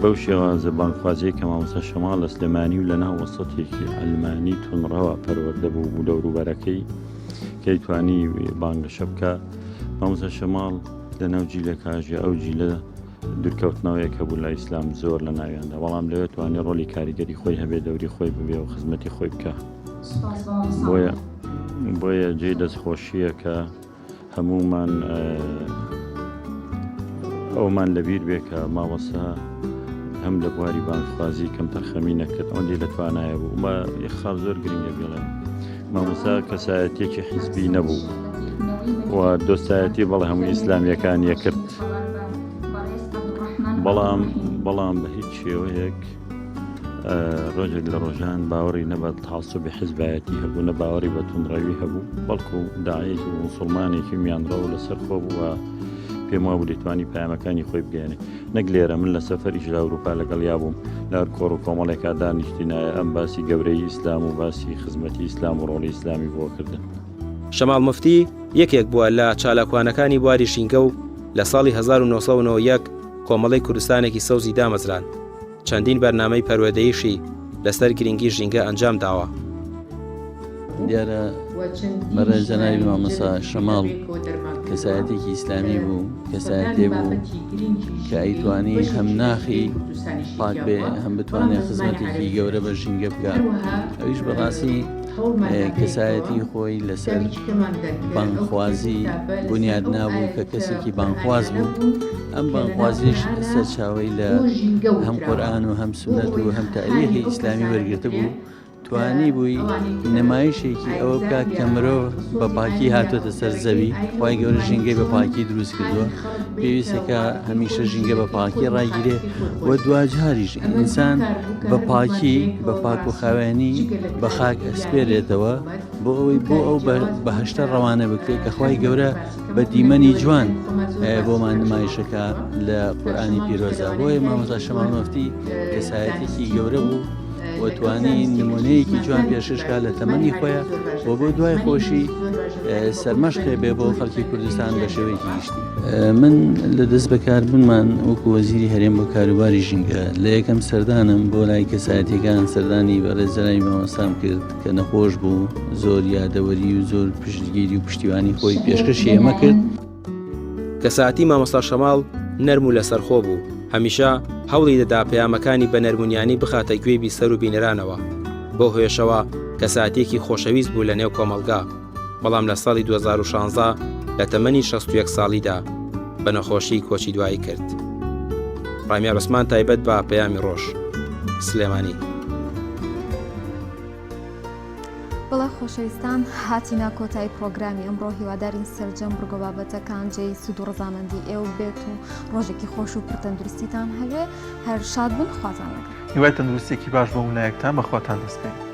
Speaker 18: بەو شێوازە بانگخوازیە کە مامۆستا شەماڵ لە سلێمانی و لە ناو وەسەتێکی ئەلمانی تونڕەوە پەروەردە بوو بوو دەوروبەرەکەی کەی توانی بانگەشە بکە مامۆستا شەماڵ لە ناو جیلەکاژە ئەو جیلە دوورکەوتنەوەیەک هەبوو لە ئیسلام زۆر لە ناویاندا بەڵام لەوێ توانی ڕۆلی کاریگەری خۆی هەبێ دەوری خۆی ببێ و خزمەتی خۆی بکە بۆیە بۆیە جێی دەستخۆشیە کە هەمومان ئەومان لەبیر بێ کە مامۆستا هەم لە بواری بانگخوازی کەم تەرخەمی نەکرد ئەوەندەی لە توانایە بوو مە یەک خاڵ زۆر گرنگە بڵێم مامۆستا کەسایەتیەکی حیزبی نەبوو و دۆستایەتی بەڵێ هەموو ئیسلامیەکان یەکرد بەڵام بەڵام بە هیچ شێوەیەک ڕۆژێک لە ڕۆژان باوەڕی نە بە تاسوبی حیزبایەتی هەبوو نە باوەڕی بە توندڕەوی هەبوو بەڵکو داعەیەکی و موسڵمانێکی میانڕەو لەسەر خۆ بوو و پێم وابوو دەیتوانی پەیامەکانی خۆی بگەیەنێ نەک لێرە من لە سەفەریش لە ئەوروپا لەگەڵیا بووم لە هەر کۆڕ و کۆمەڵێکا دانیشتینایە ئەم باسی گەورەی ئیسلام و باسی خزمەتی ئیسلام و ڕۆڵی ئیسلامی بۆ کردن.
Speaker 11: شەماڵ موفتی یەکێک بووە لە چالاکوانەکانی بواری ژینگە و لە ساڵی 1991 کۆمەڵەی کوردستانێکی سەوزی دامەزراند. چەندین بەرنامەی پەروەردەییشی لەسەر گرنگی ژینگە ئەنجام داوە.
Speaker 19: دیارە بەڕێز جەنابی مامۆستا شەماڵ کەسایەتێکی ئیسلامی بوو کەسایەتێ بوو کە ئەیتوانی هەم ناخی پاک بێ هەم بتوانێت خزمەتێکی گەورە بە ژینگە بکات ئەویش بەڕاستی کەسایەتی خۆی لەسەر بانگخوازی بنیاد نابوو کە کەسێکی بانگخواز بوو ئەم بانگخوازیش سەرچاوەی لە هەم قورئان و هەم سوننەت و هەم تاریخی ئیسلامی وەرگرتبوو توانی بووی نمایشێکی ئەوە بکات کە مرۆڤ بە پاکی هاتۆتە سەر زەوی خوای گەورە ژینگەی بە پاکی دروست کردووە پێویستە کە هەمیشە ژینگە بە پاکی ڕایگیرێ و دواجاریش ئینسان بە پاکی بە پاک و خاوێنی بە خاک ئەسپێرێتەوە بۆ ئەوەی بۆ ئەو بەهشتە ڕەوانە بکرێت کە خوای گەورە بە دیمەنی جوان بۆمان نمایشەکە لە قورئانی پیرۆزە بۆیە مامۆستا شەماڵ مەفتی کەسایەتێکی گەورە بوو و توانی نمونەیەکی جوان پێشکەش کا لە تەمەنی خۆیان و بۆ دوای خۆشی سەرمەشقێ بێ بۆ خەڵکی کوردستان بە شێوەیەکی گشتی. من لە دەست بەکاربوونمان وەکو وەزیری هەرێم بۆ کاروباری ژینگە لە یەکەم سەردانم بۆ لای کەسایەتیەکان سەردانی بەڕێز جەنابی مامۆستام کرد کە نەخۆش بوو زۆر یادەوەری و زۆر پشتگیری و پشتیوانی خۆی پێشکەشی ئێمە کرد.
Speaker 11: کەسایەتی مامۆستا شەماڵ نەرم و لەسەرخۆ بوو، هەمیشە هەوڵی دەدا پەیامەکانی بە نەرمونیانی بخاتە گوێی بیسەر و بینەرانەوە، بەو هۆیەشەوە کەسایەتیەکی خۆشەویست بوو لە نێو کۆمەڵگا، بەڵام لە ساڵی 2016 لە تەمەنی 61 ساڵیدا بە نەخۆشی کۆچی دوایی کرد. ڕامیار عوسمان تایبەت بە پەیامی ڕۆژ. سلێمانی.
Speaker 1: بەڵێ خۆشەویستان هاتینە کۆتایی پرۆگرامی ئەمڕۆ هیوادارین سەرجەم بڕگە بابەتەکان جێی سوود و ڕەزامەندی ئێوە بێت و ڕۆژێکی خۆش و پڕتەندروستیتان هەبێ هەر شاد بن خواتان لەگەڵ.
Speaker 2: هیوای تەندروستیەکی باش بۆ هەموو لایەکتان بەخواتان دەسپێرین.